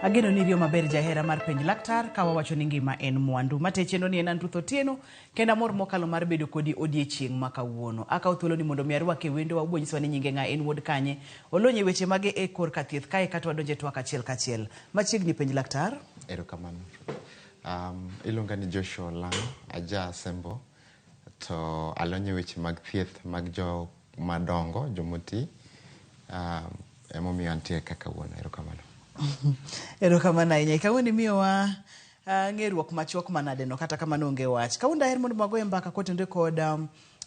Ageno ni iriyo maber jahera mar penj laktar ka wawacho ni ngima en mwandu. Mate chenro ni en an Ruth Otieno kendo amor mokalo mar bedo kodi odiechieng' ma kawuono. Akawo thuolo ni mondo mi arwake wendowa ubo nyisowa ni nyinge ng'a en wuod kanye. Olony e weche mage e korka thieth kae kata wadonje twak achiel kachiel. Machiegni penj laktar. Erokamano. Iluonga ni Joshua Olang'o, aja Asembo to alony e weche mag thieth mag jo madongo, jomoti. Emomiyo antie ka kawuono. Erokamano. Erokamano ahinya. Kawuono imiyowa ng'eruok machuok manade no kata kamano onge wach. Kawuono daher mondo wagoye mbaka kotenore kod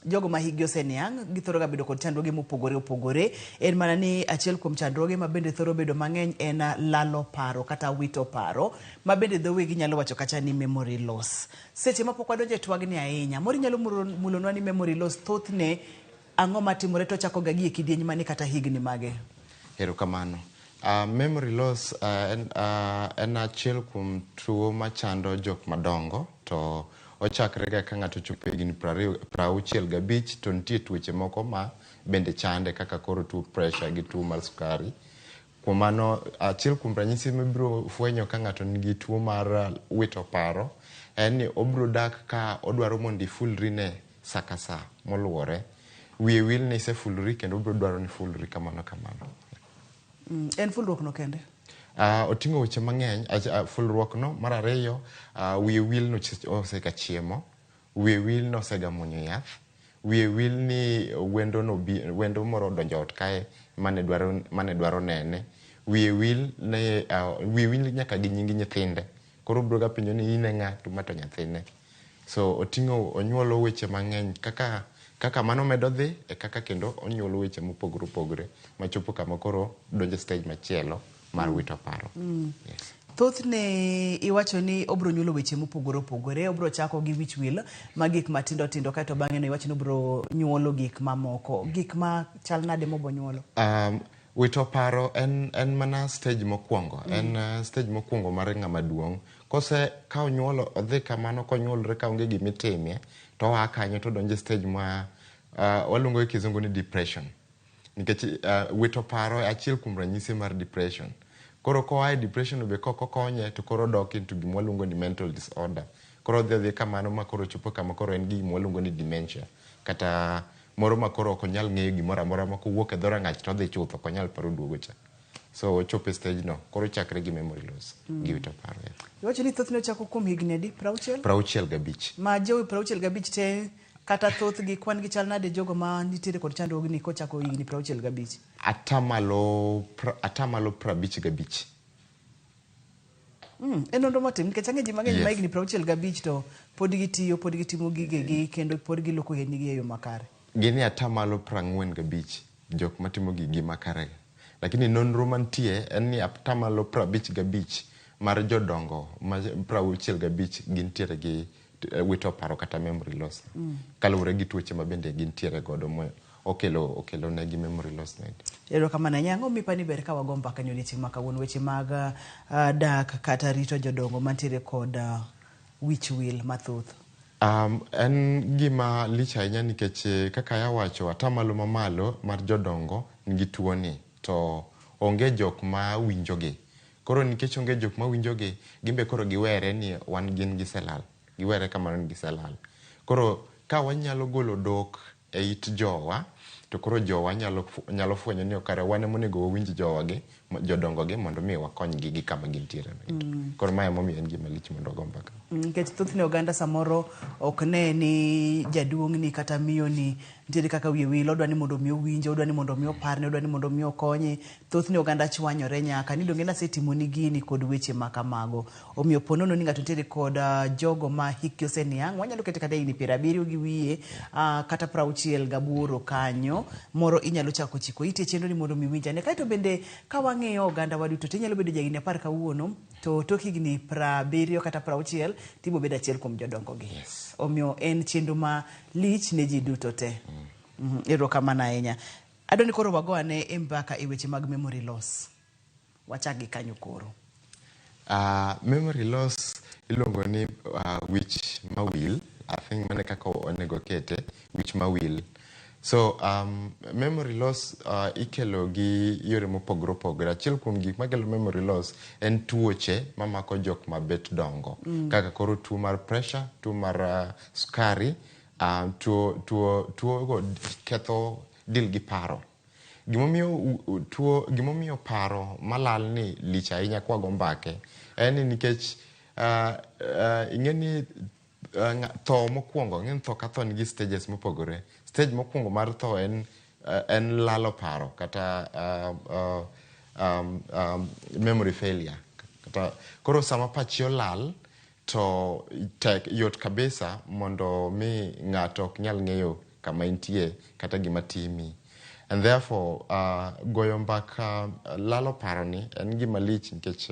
jogo ma hikgi oseniang', githoro ga bedo kod chandruoge mopogore opogore. En mana ni achiel kuom chandruoge ma bende thoro bedo mang'eny en lalo paro kata wito paro, ma bende dho wegi nyalo wacho kacha ni memory loss. Seche ma pok wadonjo e twagni ahinya, moro inyalo mulonwa ni memory loss thothne ang'o matimore to chako ga gi e kidieny mane kata higni mage? Erokamano. Memory loss en achiel kuom tuo machando jok madongo to ochakre ga ka ng'ato ochopo higni 65 to nitie tuoche moko ma bende chande kaka koro tuo pressure gi tuo mar sukari. Kuom mano, achiel kuom ranyisi mibiro fwenyo ka ng'ato nigi tuo mar wito paro en ni obiro dak ka odwaro mondo ifulri ne sa ka sa moluwore. Wiye wil ni isefulri kendo obiro dwaro ni ifulri kamano kamano. En fulruok no kende? Oting'o weche mang'eny. Fulruok no, mar ariyo, wiye wil ni osega chiemo, wiye wil ni osega muonyo yath, wiye wil ni wendo no wendo moro odonjo ot kae mane dwaro, mane dwaro nene, wiye wil ni wiye wil nyaka gi nying nyithinde. Koro obiro ga penjo ni in e ng'a to ma to nyathine. So oting'o onyuolo weche mang'eny kaka kaka mano medo dhi e kaka kendo onyuolo weche mopogore opogore machopo kama koro donjo e stage machielo mar wito paro. Yes. Thothne iwacho ni obro nyuolo weche mopogore opogore, obro chako gi wich wil ma gik matindo tindo kaeto bang'e no iwacho ni obro nyuolo gik mamoko. Gik ma chal nade mobo nyuolo? Wito paro en mana stage mokwongo. En stage mokwongo mar ng'ama duong'. Kose ka onyuolo odhi kamano konyuolre ka onge gimitimie to oa kanyo to odonjo e stage ma waluongo gi kizungu ni depression. Nikech wito paro e achiel kuom ranyisi mar depression. Koro koa e depression be kok okonye to koro odok into gima waluongo ni mental disorder. Koro odhi adhiya kamano ma koro chopo kama koro en gi gima waluongo ni dementia. Kata moro ma koro ok onyal ng'eyo gimoro amora ma kowuok e dhorangach to odhi chuth ok onyal paro duogo cha. So ochopo e stage no, koro ochakre gi memory loss, gi wito paro. Yeah. Iwacho ni thothne ochako kuom higni adi? 60? 65. Ma jo 65 te kata thothgi kwan gi chal nade jogo ma nitiere kod chandruogni kochako higni 65? Atamalo 55. En nonro motim nikech ang'e ji mang'eny ma higni 65 to pod gitiyo, pod gitimo gigegi kendo pod giloko ohendnigi e yo makare. Gin e atamalo 45 jok matimo gigi makare. Lakini nonro mantie en ni atamalo 55 mar jodongo ma 65 gintiere gi wito paro kata memory loss. Kaluwore gi tuoche ma bende gintiere godo mo okelo negi memory loss no. Erokamano ahinya. Ang'o mipa ni ber ka wago mbaka ni odiechieng' ma kawuono weche mag dak kata rito jodongo mantiere kod wich wil mathoth? En gima lich ahinya nikech kaka ayawacho atamalo mamalo mar jodongo nigi tuo ni to onge jok ma winjogi. Koro nikech onge jok ma winjogi, gimbe koro giwere ni wan gin giselal. Giwere kamano ni giselal. Koro ka wanyalo golo dhok e it jowa, to koro jowa nyalo fwenyo ni kare wan ema onego wawinj jowa gi, jodongo gi mondo mi wakony gi gi kama gintiere no. Koro mae emomiyo en gima lich mondo wago mbaka. Nikech thothne oganda samoro ok ne ni jaduong' ni kata miyo ni nitiere kaka wiye wil, odwa ni mondo mi owinje, odwa ni mondo mi oparne, odwa ni mondo mi okonye. Thothne oganda chwanyore nyaka ni donge nasetimoni gini kod weche ma kamago. Omiyo po nono ni ng'ato nitiere kod jogo ma hikgi oseniang', wanyalo kete kata higni 70 gi wiye, kata 68 kanyo, moro inyalo chako chiko iti e chenro ni mondo mi iwinj ane. Kaeto bende ka wang'iyo oganda wa duto, to inyalo bedo jahigni 10 kawuono, to tok higni 70 kata 60 tibo bedo achiel kuom jodongo gi. Omiyo en chenro ma lich ne ji duto te. Erokamano ahinya. Adwa ni koro wago ane e mbaka e weche mag memory loss. Wachak gi kanyo koro. Memory loss iluongo ni wich mawil. I think mano e kaka onego kete, wich mawil. So memory loss ikelo gi yore mopogore opogore. Achiel kuom gik makelo memory loss en tuoche mamako jok mabet dongo. Kaka koro tuo mar pressure, tuo mar sukari, tuo go ketho deal gi paro. Gimomiyo tuo, gimomiyo paro malal ni lich ahinya kwago mbake en ni nikech ing'e ni tho mokwongo, ing'e ni tho ka tho nigi stages mopogore. Stage mokwongo mar tho en lalo paro kata memory failure. Kata, koro sama pachi olal to tek yot kabisa mondo mi ng'ato ok nyal ng'eyo kama intie kata gima timi. And therefore goyo mbaka lalo paro ni en gima lich nikech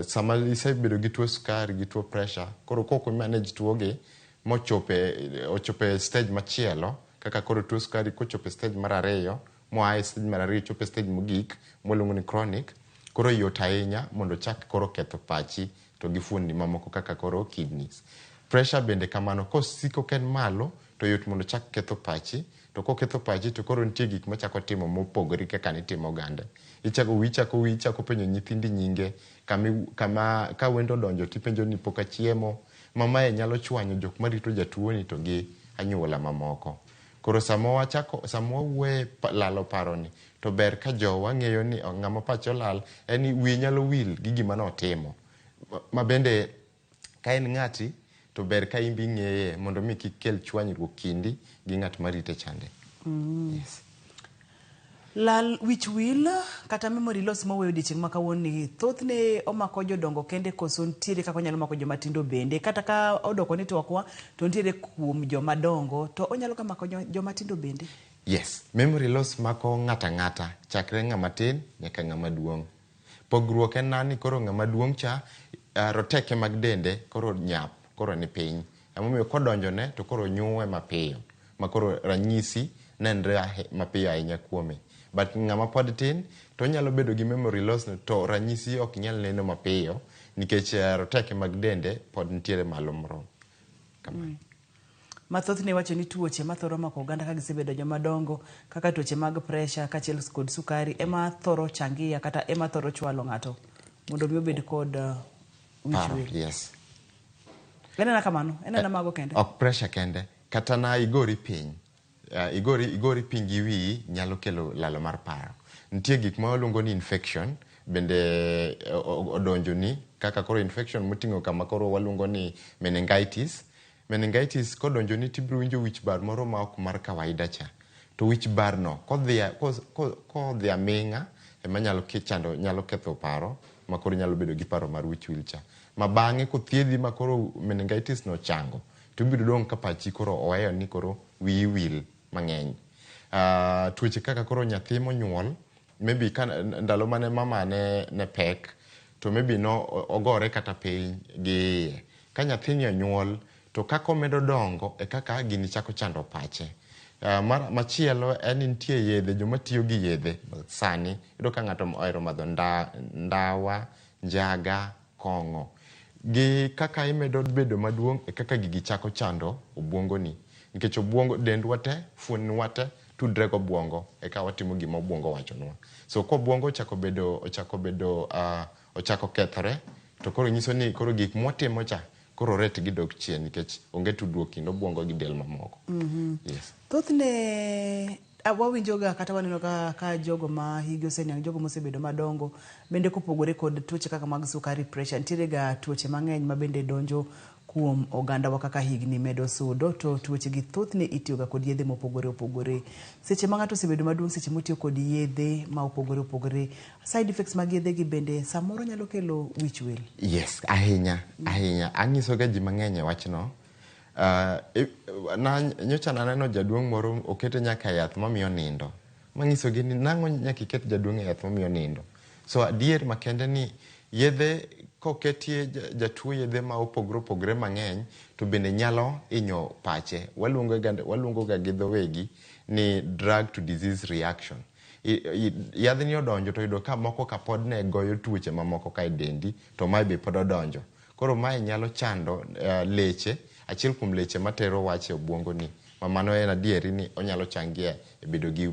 sama isebedo gi tuo sukari gi tuo pressure, koro kok manage tuo gi mochope ochope stage machielo, kaka koro tuo sukari kochopo stage mar ariyo, moa e stage mar ariyo chopo e stage mogik mwaluongo ni chronic, koro yot ahinya mondo chak koro ketho pachi to gi fuondni mamoko kaka koro kidneys. Pressure bende kamano, kosiko ka en malo to yot mondo chak ketho pachi, to koketho pachi to koro nitie gik machako timo mopogore kaka nitimo gande. Ichako wiyi chako wiyi chako penjo nyithindi nyinge, kama ka wendo odonjo tipenjo ni pok achiemo, ma mae nyalo chwanyo jok marito jatuo ni to gi anyuola mamoko. Koro sama wachako, sama wawuoye lalo paro ni, to ber ka jowa ng'eyo ni ng'ama pache olal en ni wiye nyalo wil gi gima notimo. Ma bende ka en ng'ati to ber ka in be ing'eye mondo mi kik kel chwanyruok kindi gi ng'at marite chande. Yes. Lal wich wil kata memory loss mawuoyo odiochieng' ma kawuononi thothne omako jodongo kende koso nitiere kaka onyalo mako joma tindo bende? Kata ka odoko ni twakwa to nitiere kuom joma dongo to onyalo ga mako joma tindo bende? Yes, memory loss mako ng'ata ng'ata chakre ng'ama tin nyaka ng'ama duong'. Pogruok en ni koro ng'ama duong' cha roteke mag dende koro nyap, koro ni piny. Emomiyo kodonjone to koro nyuwe mapiyo, ma koro ranyisi nenre mapiyo ahinya kuome. But ng'ama pod tin to onyalo bedo gi memory loss no to ranyisi ok nyal neno mapiyo nikech roteke mag dende pod nitiere malo moromo. Kamano. Ma thothne iwacho ni tuoche mathoro mako oganda ka gisebedo joma dongo kaka tuoche mag pressure kaachiel kod sukari ema thoro changia kata ema thoro chwalo ng'ato mondo mi obed kod wich Paro, wil. yes. En ena kamano, en ena mago kende. Ok pressure kende, kata na igori piny. Igori piny gi wiyi nyalo kelo lalo mar paro. Nitie gik ma waluongo ni infection bende odonjoni kaka koro infection moting'o kama koro waluongo ni meningitis. Meningitis kodonjoni tibiro winjo wich bar moro ma ok mar kawaida cha. To wich bar no kodhi aming'a ema nyalo chando, nyalo ketho paro ma koro nyalo bedo gi paro mar wich wil cha. Ma bang'e kothiedhi ma koro meningitis no ochango, to ibiro dong' ka pachi koro oweyo ni koro wiyi wil mang'eny. Tuoche kaka koro nyathi monyuol, maybe ka ndalo mane mama ne pek, to maybe no ogore kata piny gi iye. Ka nyathini onyuol, to kaka omedo dongo e kaka gini chako chando pache. Machielo en ni nitie yedhe, joma tiyo gi yedhe sani, iyudo ka ng'ato ohero madho ndawa, njaga, kong'o. Gi kaka imedo bedo maduong' e kaka gigi chako chando obwongoni. Nikech obwongo, dendwa te, fuondniwa te, tudre gi obwongo eka watimo gima obwongo wachonwa. So kobwongo ochako bedo, ochako bedo, ochako kethore, to koro nyiso ni koro gik mwatimo cha koro rate gi dok chien nikech onge tudruok kind obwongo gi del mamoko. Yes. Thothne wawinjoga kata waneno ka jogo ma higi oseniang', jogo mosebedo madongo, bende kopogore kod tuoche kaka mag sukari, pressure, nitiere ga tuoche mang'eny ma bende donjo kuom ogandawa kaka higni medo sudo, to tuoche gi thothne itiyoga kod yedhe mopogore opogore. Seche ma ng'ato osebedo maduong', seche motiyo kod yedhe ma opogore opogore, side effects mag yedhe gi bende samoro nyalo kelo wich wil. Yes, ahinya, ahinya. Anyisoga ji mang'eny e wachno. Nyocha naneno jaduong' moro okete nyaka yath mamiyo nindo. Manyisogi ni nang'o nyaka iket jaduong' e yath mamiyo nindo. So adier makende ni yedhe koketie jatuo yedhe ma opogore opogore mang'eny to bende nyalo hinyo pache. Waluongo ga gi dho wegi ni drug to disease reaction. Yadhni odonjo to yudo ka moko ka pod ne goyo tuoche mamoko ka e dendi to mae be pod odonjo. Koro mae nyalo chando leche, achiel kuom leche matero wach e obwongo ni Ma mano en adieri ni onyalo changia e bedo gi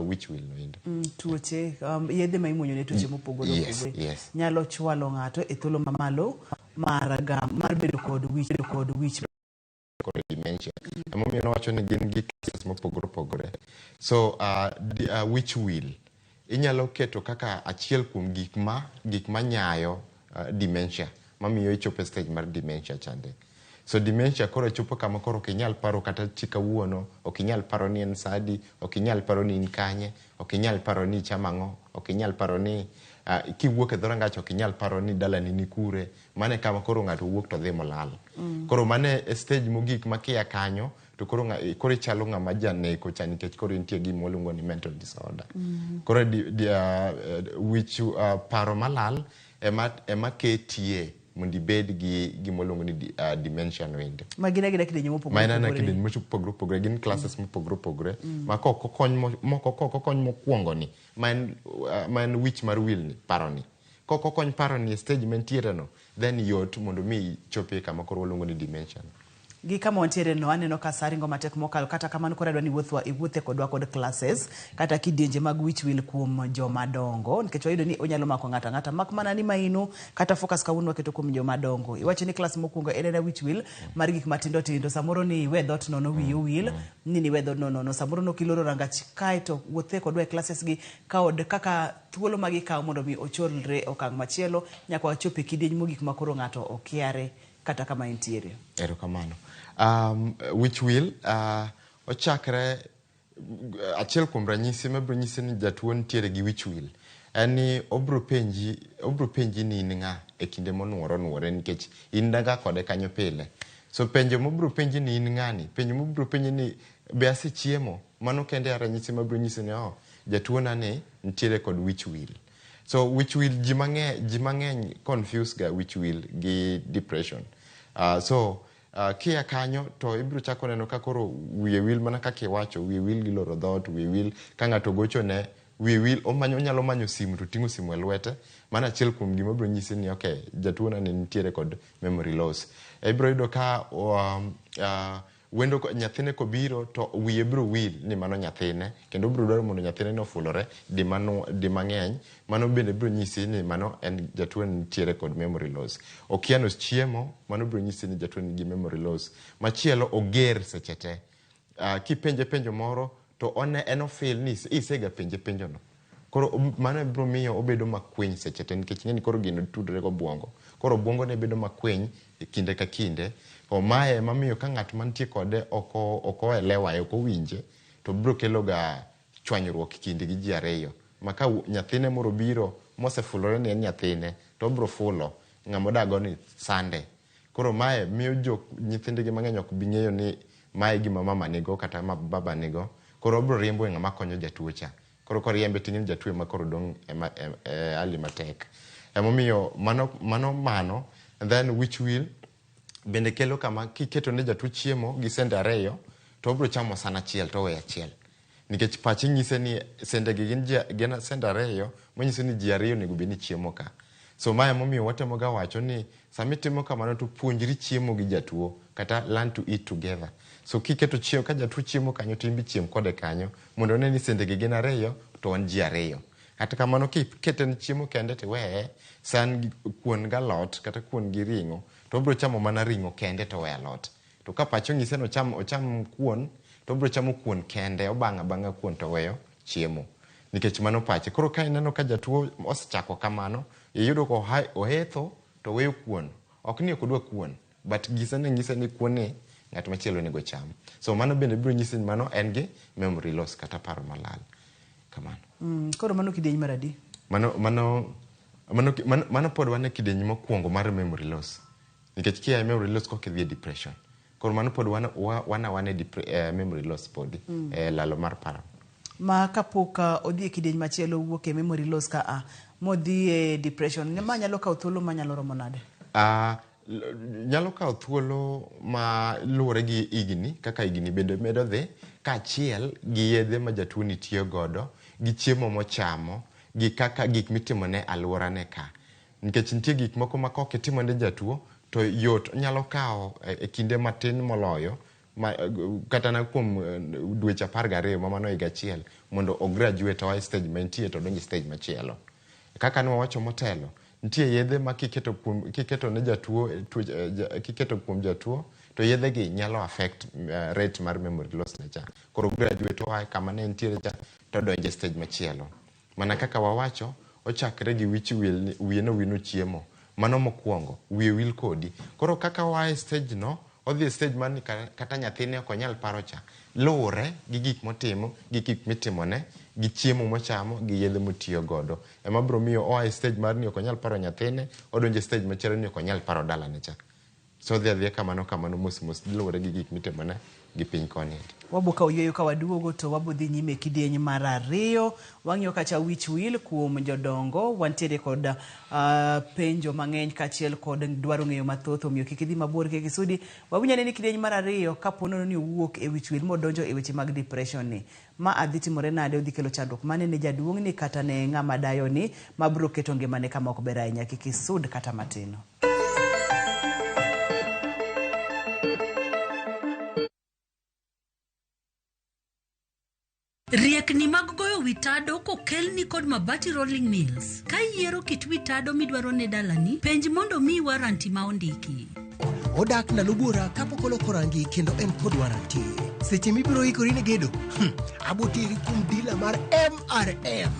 wich wil no endo. Tuoche, yedhe ma imuonyo ne tuoche mopogore opogore nyalo chwalo ng'ato e thuolo mamalo mar gam mar bedo kod wich bedo kod wich Kod dementia. Emomiyo nowacho ni gin gi cases mopogore opogore. So wich wil inyalo keto kaka achiel kuom gik ma nyayo dementia, mamiyo ichopo e stage mar dementia chande. So dementia koro chopo kama koro ok inyal paro kata chi kawuono, ok inyal paro ni en sa adi, ok inyal paro ni in kanye, ok inyal paro ni ichamo ang'o, ok inyal paro ni kiwuok e dhorangach ok inyal paro ni dalani ni kure. Mano e kama koro ng'ato wuok to dhi molal. Koro mano e stage mogik ma kia kanyo to koro koro ichalo ng'ama janeko cha, nikech koro intie gi gima waluongo ni mental disorder. Koro wich paro malal ema ketie mondo ibed gi gima waluongo ni dementia no endo. Ma gin agina kidienje mopogore Ma en ana opogore. Kidienje mopogore opogore, gin classes mopogore opogore ma kok okony moko kok okony mokwongo ni ma en wich mar wil ni paro ni kok okony paro ni e stage mantiere no, then yot mondo mi chopie kama koro waluongo ni dementia no. Gi kama wantiere no, aneno ka sa ringo matek mokalo. Kata kamano, koro adwa ni iwuothe kodwa kod classes kata kidienje mag wich wil kuom joma dongo, nikech wayudo ni onyalo mako ng'ato ang'ata, mak mana ni maino kata focus kawuono waketo kuom joma dongo. Iwacho ni class mokwongo en ena wich wil mar gik matindo tindo, samoro ni iwe dhot nono, wiyi owil ni niwe dhot nono, samoro nokiloro rangach. Kaeto wuothe kodwa e classes gi kod kaka thuolo ma gikawo mondo mi ocholre okang' machielo nyaka wachop e kidieny mogik ma koro ng'ato okiare kata kama entiere. Erokamano. Wich wil ochakre achiel kuom ranyisi mabiro nyisi ni jatuo nitiere gi wich wil en ni obiro penji ni in ng'a e kinde monuore onuore, nikech in ga kode kanyo pile. So penjo mobiro penji ni in ng'ani, penjo mobiro penji ni be asechiemo, mano kende e ranyisi mabiro nyisi ni oh, jatuo na ni nitiere kod wich wil. So wich wil, ji mang'eny confuse ga wich wil gi depression. So kia kanyo to ibiro chako neno ka koro wiye wil mana kaka iwacho, wiye wil gi loro dhoot, wiye wil ka ng'ato gochone, wiye wil omanyo, onyalo manyo simu to ting'o simu e lwete. Mano achiel kuom gima biro nyisi ni okay, jatuo na ni nitiere kod memory loss. Ibiro yudo ka wendo nyathine kobiro to wiye biro wil ni mano nyathine, kendo obiro dwaro mondo nyathine no ofulore di mang'eny. Mano bende biro nyisi ni mano en jatuo nitiere kod memory loss. Okia no chiemo, mano biro nyisi ni jatuo nigi memory loss. Machielo, oger seche te. Kipenje penjo moro to one en ofeel ni isega penje penjo no. Koro mano biro miyo obedo makwiny seche te, nikech ing'e ni koro gino tudore gobwongo. Koro obwongo ne bedo makwiny e kinde ka kinde. O mae ema miyo ka ng'at mantie kode ok oelewa, ok owinje, to biro kelo ga chwanyruok kindgi ji ariyo. Ma ka nyathine moro biro mosefulore ni en nyathine, to obiro fulo ng'ama odak go ni sande. Koro mae miyo jo nyithindgi mang'eny ok bi ng'eyo ni mae gima mama nigo kata ma baba nigo. Koro obiro riembo e ng'ama konyo jatuo cha. Koro koriembe ting'e ni jatuo ema koro dong' e hali matek. Emomiyo mano and then wich wil bende kelo kama kiketo ne jatuo chiemo gi sende ariyo to obiro chamo san achiel to oweyo achiel. Nikech pache nyise ni sende gi gin sende ariyo manyiso ni ji ariyo onego bed ni chiemo ka. So mae emomiyo watemo ga wacho ni sama itimo kamano to puonjri chiemo gi jatuo kata learn to eat together. So kiketo chiemo ka jatuo chiemo kanyo to in be chiem kode kanyo mondo one ni sende gi gin ariyo to wan ji ariyo. Kata kamano kikete ne chiemo kende tiweye san gi kuon galot kata kuon gi ring'o, to obiro chamo mana ring'o kende to oweyo alot. To ka pache onyise ni ocham kuon, to obiro chamo kuon kende, obang'o abang'a kuon to oweyo chiemo. Nikech mano pache. Koro ka ineno ka jatuo osechako kamano, iyudo ka ohetho to oweyo kuon. Ok ni ok odwa kuon, but gisane nyise ni kuon ni ng'at machielo onego cham. So mano bende biro nyisi ni mano en gi memory loss kata paro malal. Kamano. Koro mano kidieny mar adi? Mano pod wan e kidieny mokwongo mar memory loss. Nikech kia e memory loss koka idhi e depression. Koro mano pod wan awana e memory loss podi. Lalo mar paro. Ma kapok odhi e kidieny machielo, owuok e memory loss ka a modhi e depression, ma nyalo kawo thuolo manyalo romo nade? Nyalo kawo thuolo ma luwore gi higni kaka higni bende medo dhi, kaachiel gi yedhe ma jatuo ni tiyo godo, gi chiemo mochamo, gi kaka gik mitimone alworane ka. Nikech nitie gik moko ma kok itimo ne jatuo to yot nyalo kawo e kinde matin moloyo. ma, kata na kuom dweche 12 ma mano higa achiel mondo o graduate oa e stage mantie to odonj e stage machielo. Kaka ne wawacho motelo, nitie yedhe ma kiketo kuom kiketo ne jatuo kiketo kuom jatuo to yedhe gi nyalo affect rate mar memory loss ne cha. Koro graduate oa kama ne entiere cha to odonjo e stage machielo. Mana kaka wawacho, ochakre gi wich wil, wiye nowino chiemo. Mano mokwongo, wiye wil kodi. Koro kaka oa e stage no, odhi e stage mar ni kata nyathine ok onyal paro cha. Luwore gi gik motimo, gi gik mitimone, gi chiemo mochamo, gi yedhe motiyo godo. Ema biro miyo oa e stage mar ni ok onyal paro nyathine, odonjo e stage machielo ni ok onyal paro dalane cha. So odhi adhiya kamano kamano mos mos luwore gi gik mitimone gi piny koni. Wabo kawo yueyo ka waduogo to wabo dhi nyime e kidieny mar ariyo. Wang'iyo kacha wich wil kuom jodongo. Wantiere kod penjo mang'eny kaachiel kod dwaro ng'eyo mathoth, omiyo kik idhi mabor kik isudi. Wawinj ane ni kidieny mar ariyo kapo nono ni owuok e wich wil modonjo e weche mag depression ni. Ma adhi timore nade, odhi kelo chandruok mane ne jaduong' ni kata ne ng'ama dayo ni mabiro keto ngimane kama ok ber ahinya. Kik isud kata matin. Riekni mag goyo wi tado kokelni kod Mabati Rolling Mills. Ka iyiero kit wi tado midwaro ne dalani, penj mondo omiyi warranty ma ondiki. Odak ndalo buora kapok oloko rangi kendo en kod warranty. Seche mibiro ikori ne gedo, abo teri kuom dealer mar MRM.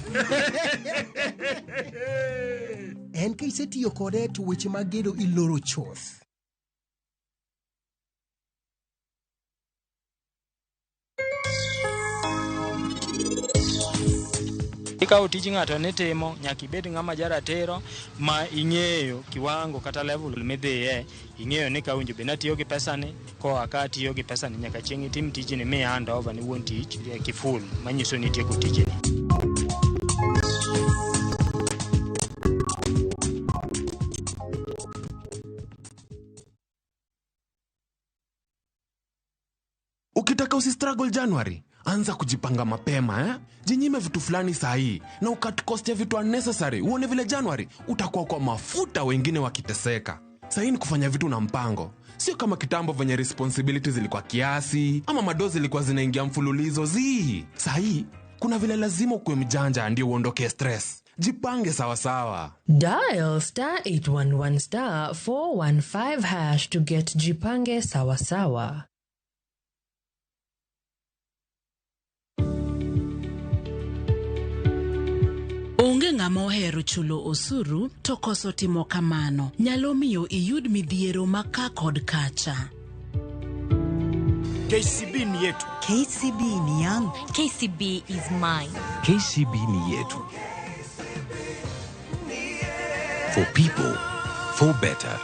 En ka isetiyo kode to weche mag gedo iloro chuth. Ikawo tij ng'ato nitimo, nyaka ibed ng'ama jaratiro ma ing'eyo kiwango kata level midhiye, ing'eyo ni ka owinjo bed ni atiyo gi pesani, koa ka atiyo gi pesani nyaka chieng' itim tijni mi hand over ne wuon tich kiful manyiso ni itieko tijni. Ukitaka usistruggle January, anza kujipanga mapema eh? Jinyime vitu fulani sahii na ucut cost ya vitu unnecessary. Uone vile January utakuwa kwa mafuta wengine wakiteseka. Sahii ni kufanya vitu na mpango, sio kama kitambo venye responsibility zilikuwa kiasi ama madoo zilikuwa zinaingia mfululizo. Zii, sahii kuna vile lazima ukuwe mjanja ndio uondoke stress. Jipange sawasawa. Dial star 811 star 415 hash to get Jipange Sawasawa. Onge ng'ama ohero chulo osuru to koso timo kamano nyalo miyo iyud midhiero ma ka kod kacha. KCB ni yetu. KCB ni yangu. KCB is mine. KCB ni yetu. For people, for better.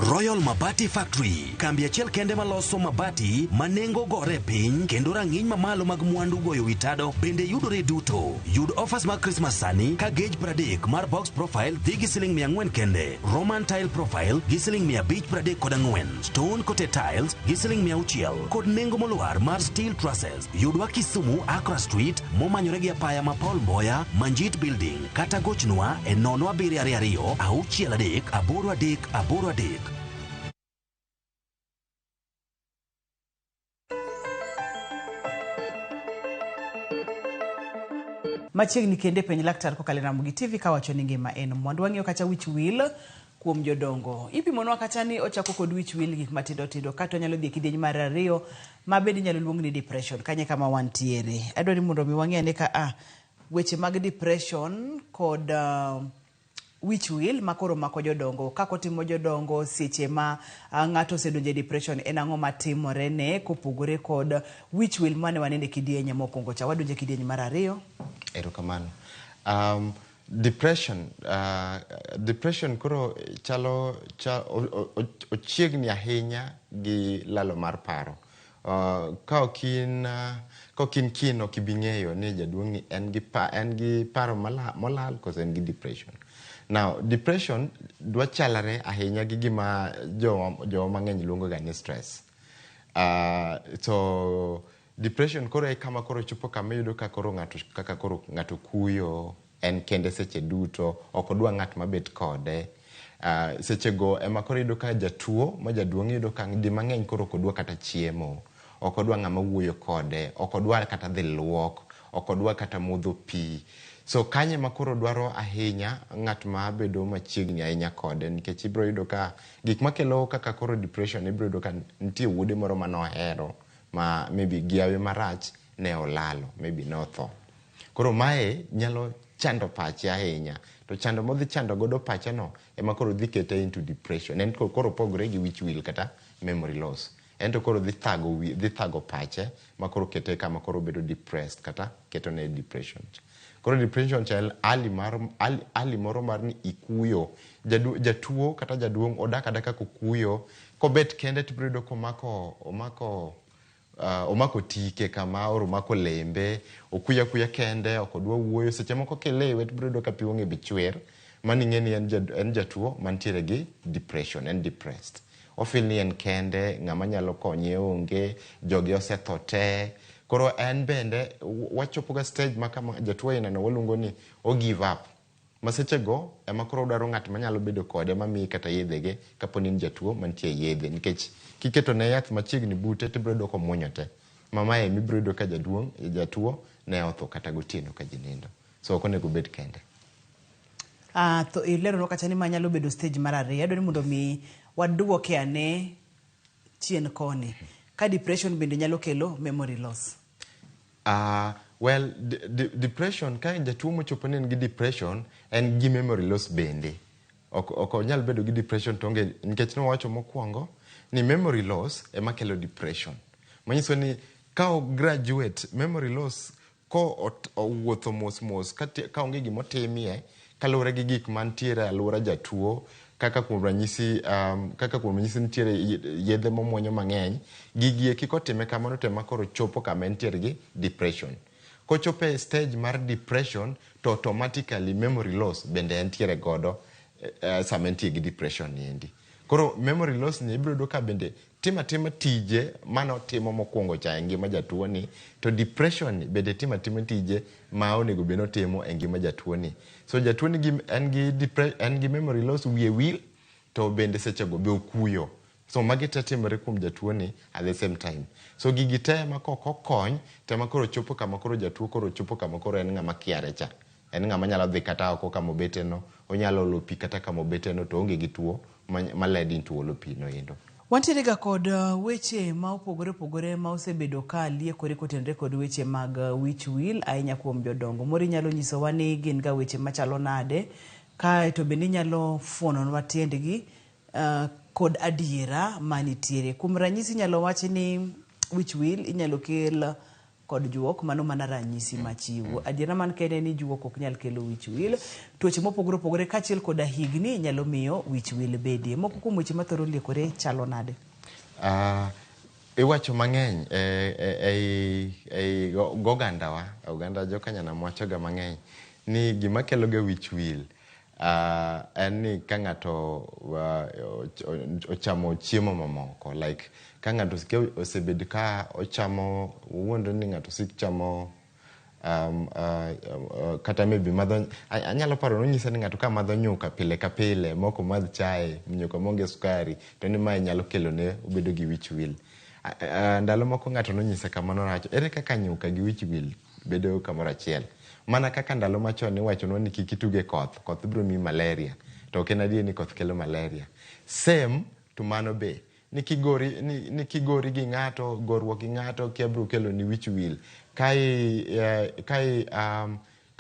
Royal Mabati Factory, kambi achiel kende maloso mabati ma nengo gore piny kendo rang'iny mamalo mag mwandu goyo wi tado bende yudore duto. Yud offers mag Christmas sani ka gauge 30 mar box profile dhi gi siling 400 kende, Roman tile profile gi siling 534, stone coated tiles gi siling 600 kod nengo molwar mar steel trusses. Yudwa Kisumu, Accra Street, momanyore gi apaya ma Paul Mboya, Manjit Building, kata gochnwa e 0722 63 83 83. Machiegni kende penj laktar kokalo e Ramogi TV kawacho ni ngima en mwandu. Wang'iyo kacha wich wil kuom jodongo. Ipimonwa kacha ni ochako kod wich wil gik matindo tindo kata onyalo dhi e kidieny mar ariyo ma bende inyalo luong ni depression. Kanye kama wantiere. Adwa ni mondo mi wang'e ane ka weche mag depression kod wich wil makoro mako jodongo, kaka otimo jodongo seche ma ng'ato osedonjo e depression, en ang'o matimore ne kopogore kod wich wil mane wanene kidieny mokwongo cha. Wadonjo e kidieny mar ariyo. Erokamano. Depression, depression koro chalo ochiegni ahinya gi lalo mar paro. Ka ok in keen ok ibi ng'eyo ni jaduong' ni en gi paro molal koso en gi depression. Now, depression dwa chalore ahinya gi gima jowa mang'eny luongo ga ni stress. So depression koro e kama koro chopo kama iyudo ka koro ng'ato kaka koro ng'ato kuyo, en kende seche duto, ok odwa ng'at mabet kode. Sechego ema koro iyudo ka jatuo ma jaduong' iyudo ka di mang'eny koro ok odwa kata chiemo, ok odwa ng'ama wuoyo kode, ok odwa kata dhi luok, ok odwa kata modho pi. So kanyo ema koro dwaro ahinya ng'at ma bedo machiegni ahinya kode nikech ibiro yudo ka gik makelo kaka koro depression ibiro yudo ka nitie wuode moro manohero ma maybe gi hawi marach ne olalo, maybe ne otho. Koro mae nyalo chando pache ahinya to chando modhi chando godo pache no ema koro dhi kete into depression. En koro opogore gi wich wil kata memory loss. En to koro dhi thago pache ma koro kete kama koro bedo depressed kata ketone depression. Koro depression cha en hali moro mar ni ikuyo. Jatuo kata jaduong' odak adaka kokuyo, kobet kende tibiro yudo komako omako tike kama or omako lembe, okuyo akuya kende, ok odwa wuoyo. Seche moko kilewe tibiro yudo ka pi wang'e be chwer. Mano ing'e ni en jatuo mantiere gi depression, en depressed. Ofeel ni en kende, ng'ama nyalo konye onge, jogi osetho te. Koro en bende wachopo ga stage ma kama jatuo ainano waluongo ni o give up. Ma sechego ema koro odwaro ng'at manyalo bedo kode mamiye kata yedhege kapo ni en jatuo mantie e yedhe. Nikech kiketo ne yath machiegni bute tibiro yudo komuonyo te. Ma mae emibiro yudo ka jatuo ne otho kata gotieno ka ji nindo. So ok onego obed kende. To ileronwa kacha ni ma nyalo bedo stage mar ariyo. Adwaro ni mondo mi waduoke ane chien koni. Ka depression bende nyalo kelo memory loss. Well, depression, ka jatuo mochopo ni en gi depression, en gi memory loss bende. Ok onyal bedo gi depression to onge, nikech nowacho mokwongo ni memory loss ema kelo depression. Manyiso ni ka o graduate memory loss ko owuotho mos mos ka onge gimotimie kaluwore gi gik mantiere e alwora jatuo, kaka kuom ranyisi nitiere yedhe momuonyo mang'eny, gigi eki kotime kamano to ema koro chopo kama entiere gi depression. Kochopo e stage mar depression to automatically memory loss bende entiere godo sama entie gi depression ni endi. Koro memory loss ni ibiro yudo ka bende timo atima tije manotimo mokwongo cha e ngima jatuo ni, to depression ni bende timo atima tije ma onego bed notimo e ngima jatuo ni. So jatuo ni en gi memory loss, wiye wil, to bende sechego be okuyo. So magi te timore kuom jatuo ni at the same time. So gigi te ma kok okony, te ma koro chopo kama koro jatuo koro chopo kama koro en ng'ama kiare cha. En ng'ama nyalo dhi kata oko kama obete no, onyalo olo pi kata kama obete no to oonge gi tuo ma led into olo pi no endo. Wantiere ga kod weche ma opogore opogore ma osebedo ka liekore kotenore kod weche mag wich wil ahinya kuom jodongo. Moro inyalo nyisowa ni gin ga weche machalo nade, kaeto bende inyalo fuononwa tiendgi kod adiera manitiere. Kuom ranyisi inyalo wach ni wich wil inyalo kel kod juok, mano mana ranyisi machiwo. Adiera man kende ni juok ok nyal kelo wich wil. Tuoche mopogore opogore kaachiel koda higni nyalo miyo wich wil bedie. Moko kuom weche mathoro liekore chalo nade? Iwacho mang'eny ei gogandawa, oganda jokanyanam wachoga mang'eny ni gima kelo ga wich wil en ni ka ng'ato ochamo chiemo mamoko, like ka ng'ato osebed ka ochamo, wuondre ni ng'ato osik chamo kata maybe madho, anyalo paro nonyisa ni ng'ato ka madho nyuka pile ka pile mok omadh chae, nyuka maonge sukari, to ni mae nyalo kelone obedo gi wich wil. Ndalo moko ng'ato nonyisa kamano, nowacho ere kaka nyuka gi wich wil bedo kamoro achiel. Mana kaka ndalo machon iwachonwa ni kik itug e koth, koth biro miyi malaria. To ok en adier ni koth kelo malaria. Same to mano be, ni kigori gi ng'ato, goruok gi ng'ato kia biro kelo ni wich wil. Ka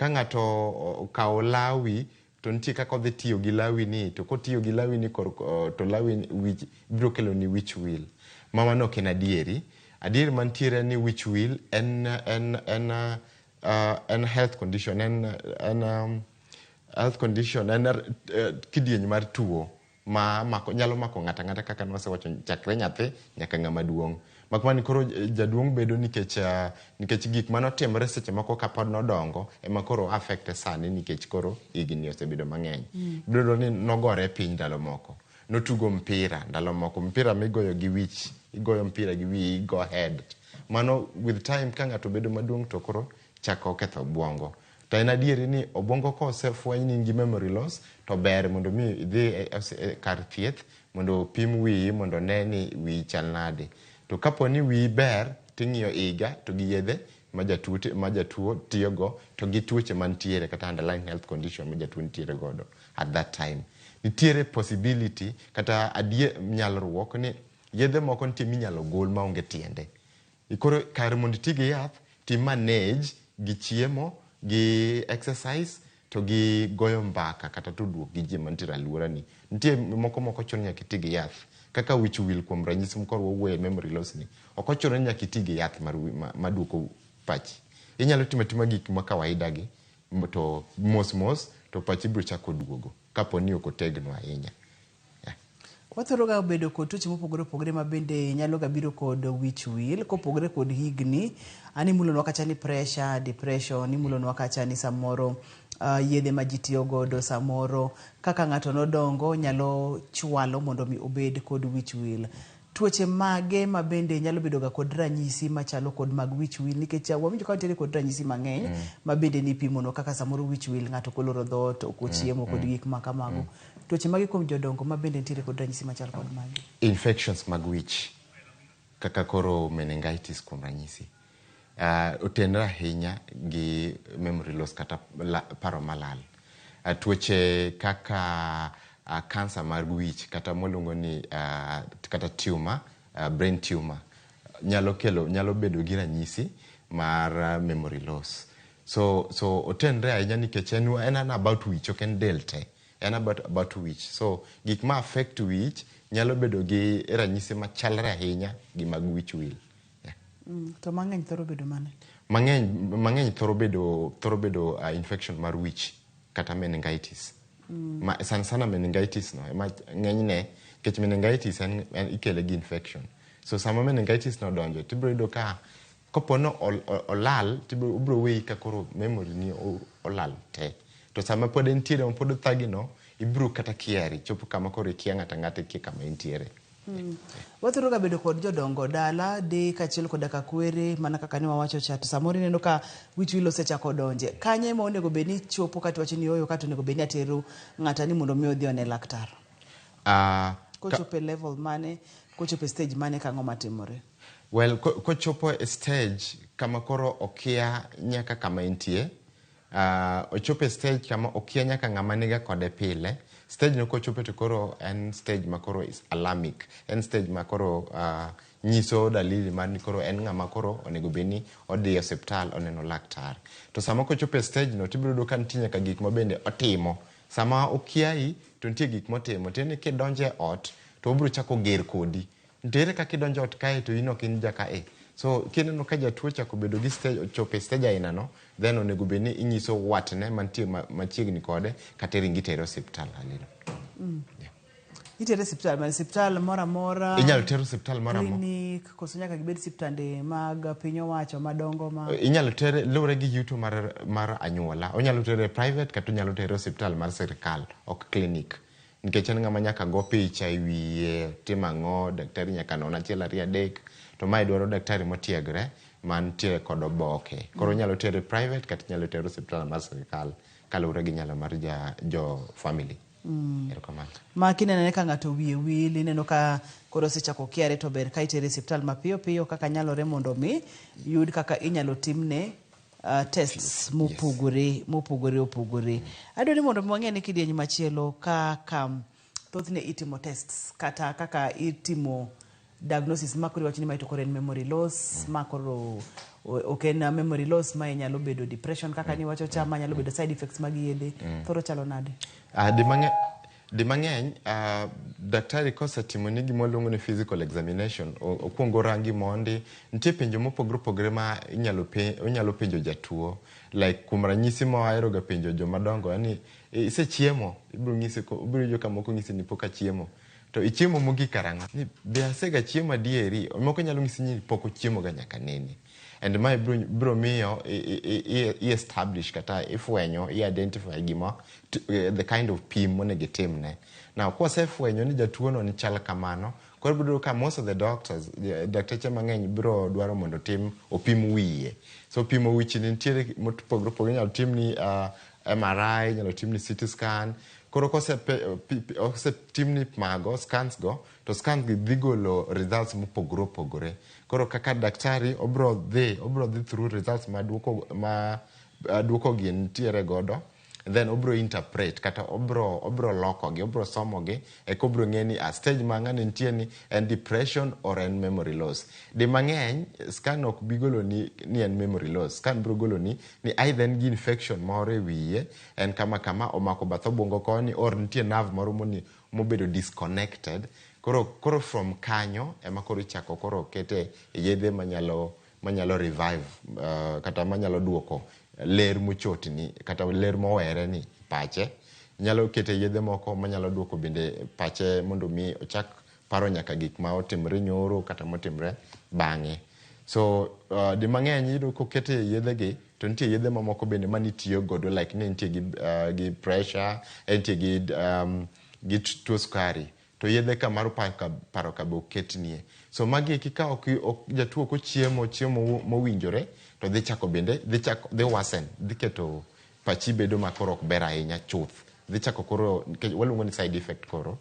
ng'ato okawo lawi, to nitie kaka odhi tiyo gi lawi ni, to kotiyo gi lawi ni to lawi wich biro kelo ni wich wil. Ma mano ok en adieri. Adier mantiere ni wich wil en health condition, en health condition, en kidieny mar tuo ma nyalo mako ng'ato ang'ata kaka nwasewacho chakre nyathi nyaka ng'ama duong'. Mak mana ni koro jaduong' bedo nikech gik manotimore seche moko kapod nodongo ema koro affect sani nikech koro higni osebedo mang'eny. Ibiro yudo ni nogore piny ndalo moko, notugo mpira ndalo moko, mpira migoyo gi wich, igoyo mpira gi wiyi, igo head. Mano with time ka ng'ato bedo maduong' to koro chako ketho obwongo. To en adieri ni obwongo kosefweny ni in gi memory loss to ber mondo mi idhi e kar thieth mondo opim wiyi mondo one ni wiyi chal nade. To kapo ni wiyi ber ting'iyo higa to gi yedhe ma jatuo ma jatuo tiyogo to gi tuoche mantiere kata underlying health condition ma jatuo nitiere godo at that time. Nitiere possibility kata adier nyalruok ni yedhe moko nitie minyalo gol maonge tiende. Koro kar mondo iti gi yath ti manage gi chiemo gi exercise to gi goyo mbaka kata tudruok gi ji mantiere e alworani. Nitie moko mok ochuno ni nyaka iti gi yath. Kaka wich wil kuom ranyisi ma koro wawuoye memory loss ni, ok ochuno ni nyaka iti gi yath mar maduoko pachi. Inyalo timo atima gik ma kawaida gi to mos mos to pachi biro chako duogo kapo ni ok otegno ahinya. Wathoro ga bedo kod tuoche mopogore opogore ma bende nyalo ga biro kod wich wil kopogore kod higni. An imulonwa kacha ni pressure, depression, imulonwa kacha ni samoro yedhe ma ji tiyo godo samoro kaka ng'ato nodongo nyalo chwalo mondo mi obed kod wich wil. Tuoche mage ma bende nyalo bedo ga kod ranyisi machalo kod mag wich wil nikech wawinjo ka nitiere kod ranyisi mang'eny ma bende nipimonwa kaka samoro wich wil ng'ato koloro dhoot ok ochiemo kod gik ma kamago. Tuoche mage kuom jodongo ma bende nitiere kod ranyisi machal kod magi? Infections mag wich kaka koro meningitis kuom ranyisi otenre ahinya gi memory loss kata paro malal. Tuoche kaka cancer mar wich kata mwaluongo ni kata tumor, brain tumor nyalo kelo nyalo bedo gi ranyisi mar memory loss. So otenre ahinya nikech en about wich ok en del te. En about wich. So gik ma affect wich nyalo bedo gi ranyisi machalre ahinya gi mag wich wil. Yeah. To mang'eny thoro bedo mane? Mang'eny thoro bedo infection mar wich kata meningitis. Ma, sana sana meningitis no ema ng'enyne nikech meningitis en ikele gi infection. So sama meningitis no odonjo tibiro yudo ka kopo no olal tibiro obiro weyi ka koro memory ni olal te. To sama pod entiere ma pod othagi no ibiro kata kieri chopo kama koro ikia ng'ato ang'ata ikia kama entiere. Wathoro ga bedo kod jodongo dala de kaachiel koda ka kwere mana kaka ne wawacho cha to samoro ineno ka wich wil osechako donje. Kanye ema onego bed ni chopo kata wacho ni ooyo kata onego bed ni atero ng'ata ni mondo mi odhi one laktar? Kochopo e level mane, kochopo e stage mane kang'o matimore? Well, kochopo e stage kama koro okia nyaka kama entie, ochopo e stage kama okia nyaka ng'ama niga kode pile, stage no kochopo to koro en stage ma koro is alarming. En stage ma koro nyiso dalili mar ni koro en ng'ama koro onego bed ni odhi e osiptal oneno laktar. To sama kochopo e stage no tibiro yudo ka nitie nyaka gik ma bende otimo. Sama okiayi to nitie gik motimo. Tiende ni kidonjo e ot to obiro chako ger kodi. Nitiere kaka idonjo e ot kae to in ok in jaka e. So kineno ka jatuo ochako bedo gi stage ochopo e stage aina no, then onego bed ni inyiso watne mantie machiegni kode kata iringi itere osiptal halino. Itere osiptal mane? Osiptal moro amora? Inyalo ter osiptal moro amora. Klinik koso nyaka gibed siptande mag piny owacho madongo ma Inyalo tere luwore gi yuto mar anyuola. Onyalo tere private kata onyalo tere osiptal mar sirikal, ok klinik. Nikech en ng'ama nyaka go picha e wiye, tim ang'o, daktari nyaka non achiel ariyo adek. To mae dwaro daktari motiegre mantie kod oboke. Koro onyalo tere private kata inyalo tere osiptal mar sirikal kaluwore gi nyalo mar jo family. Erokamano. Ma kineno ka ng'ato wiye wil, ineno ka koro osechako kiare to ber ka itere e osiptal mapiyo piyo kaka nyalore mondo mi yud kaka inyalo timne tests mopogore mopogore opogore. Adwa ni mondo mi wang'e ni kidieny machielo kaka thothne itimo tests kata kaka itimo diagnosis ma koro iwacho ni mae to koro en memory loss, ma koro ok en memory loss, mae nyalo bedo depression kaka niwacho cha, ma nyalo bedo side effects mag yedhe. Thoro chalo nade? Di mang'eny daktari kosetimoni gima waluongo ni physical examination, okwongo orangi mondi, nitie penjo mopogore opogore ma inyalo penjo jatuo. Like kuom ranyisi ma wahero ga penjo joma dongo en ni isechiemo, ibiro ng'isi ibiro winjo ka moko ng'isi ni pok achiemo. To ichiemo mogik karang'o? Ni be asega chiemo adieri? Moko nyalo ng'isi ni pok ochiemo ga nyaka nene. And mae biro miyo i establish kata ifwenyo, i identify gima the kind of pim monego itimne. Now kwasefwenyo ni jatuo no ni chal kamano, Koro ibiro yudo ka most of the doctors, dakteche mang'eny biro dwaro mondo otim opim wiye. So pimo wich ni nitiere mopogore opogore, inyalo timni MRI, inyalo timni CT scan. Koro kosetimni mago scans go, to scans gi dhi golo results mopogore opogore. Koro kaka daktari obiro dhi through results ma duoko ma duoko gi nitiere godo, then obiro interpret kata obiro lokogi, obiro somogi, eka obiro ng'e ni a stage ma ng'ani nitie ni en depression or en memory loss. Di mang'eny scan ok bi golo ni en memory loss. Scan biro golo ni either en gi infection moro e wiye, en kama kama omako bath obwongo koni, or nitie nerve moro moni mobedo disconnected. Koro from kanyo ema koro ichako koro kete yedhe manyalo revive kata manyalo duoko ler mochotni kata ler mowere ni pache. Nyalo kete yedhe moko manyalo duoko bende pache mondo mi ochak paro nyaka gik ma otimre nyoro kata motimre bang'e. So di mang'eny iyudo kokete yedhe gi, to nitie yedhe mamoko bende manitiyo godo, like ni nitie gi pressure, nitie gi tuo sukari, to yedhe ka mar paro ka be oketnie. So magi eki ka ok jatuo ok ochiemo chiemo mowinjore, to dhi chako bende dhi chako dhi worsen, dhi keto pachi bedo ma koro ok ber ahinya chuth. Dhi chako koro nikech waluongo ni side effect. Koro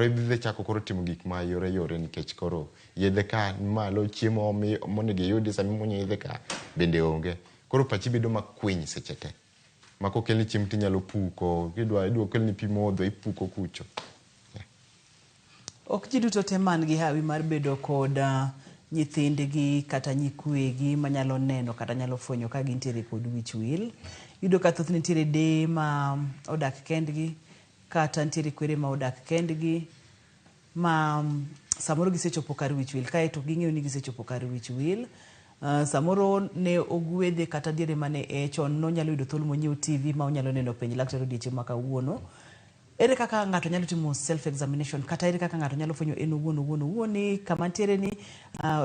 idhi chako koro timo gik ma yore yore nikech koro yedhe ka ni malo, chiemo monego iyudi sama imuonyo yedhe ka bende onge. Koro pachi bedo makwiny seche te ma kokelni chiemo tinyalo puko, kidwa idwa kelni pi modho, ipuko kucho. Ok ji duto te man gi hawi mar bedo kod nyithindgi kata nyikwegi manyalo neno kata nyalo fwenyo ka gintiere kod wich wil. Iyudo ka thothne nitiere deye ma odak kendgi kata nitiere kwere ma odak kendgi ma samoro gisechopo kar wich wil kaeto ging'eyo ni gisechopo kar wich wil. Samoro ne ogwedhe kata diere mane e chon nonyalo yudo thuolo monyiew TV ma onyalo neno penj laktar odiochieng' ma kawuono. Ere kaka ng'ato nyalo timo self examination kata ere kaka ng'ato nyalo fwenyo en owuon owuon owuon ni kama ntiere ni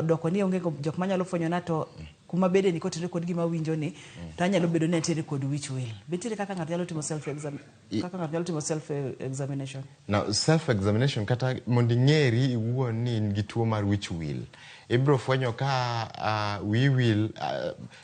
doko ni onge jok manyalo fwenyo na, to kuma bede ni kotenore kod gima awinjo ni to anyalo bedo ni antiere kod wich wil. Be nitiere kaka ng'ato nyalo timo self exam, kaka ng'ato nyalo timo self examination? Now, self examination kata mondo ing'eri iwuon ni in gi tuo mar wich wil, ibiro fwenyo ka wiyi wil.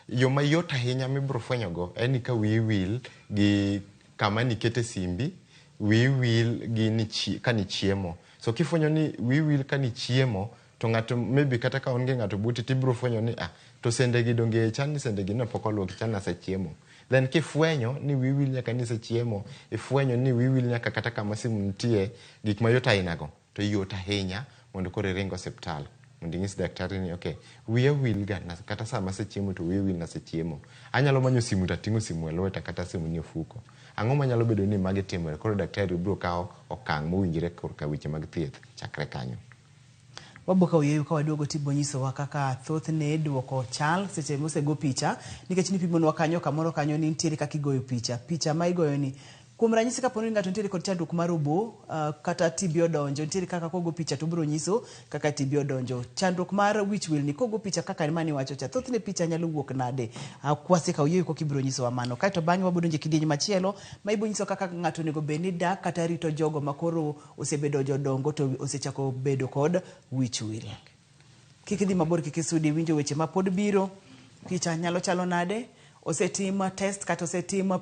Yo mayot ahinya mibiro fwenyo go en ni ka wiyi wil gi kama nikete simbi, wiyi wil gi ni ka nichiemo. So kifwenyo ni wiyi wil ka nichiemo, to ng'ato maybe kata ka onge ng'ato buti, tibiro fwenyo ni ah, to sende gi donge chal ni sende gi ne pok oluoki, chal ni asechiemo. Then kifwenyo ni wiyi wil nyaka ni isechiemo, ifwenyo ni wiyi wil nyaka kata kama simu nitie, gik mayot aina go, to yot ahinya mondo koro iring osiptal mondo inyis daktari ni okay, wiya wil ga kata sama asechiemo to wiya wil nasechiemo, anyalo manyo simu to ating'o simu e lweta kata simu ni e ofuko, ang'o manyalo bedo ni magi timore? Koro daktari biro kawo okang' mowinjore korka weche mag thieth chakre kanyo. Wabo kawo yueyo, ka waduogo tibo nyisowa kaka thothne duoko chal seche mosego picha, nikech nipimonwa kanyo kamoro kanyo ni nitiere kaka igoyo picha. Picha ma igoyo ni, kuom ranyisi, kapo ni ng'ato nitiere kod chandruok mar obo kata TB odonjo, nitiere kaka kogo picha to obiro nyiso kaka TB odonjo. Chandruok mar wich wil ni, kogo picha kaka mane iwacho cha, thothne picha nyalo wuok nade? Kwasekawo yueyo koka ibiro nyisowa mano, kaeto bang'e wabiro donjo e kidieny machielo ma ibiro nyiso kaka ng'ato onego bed ni dak kata rito jogo ma koro osebedo jodongo to osechako bedo kod wich wil. Kik idhi mabor, kik isudi, winjo weche ma pod biro. Picha nyalo chalo nade? Osetim test kata osetim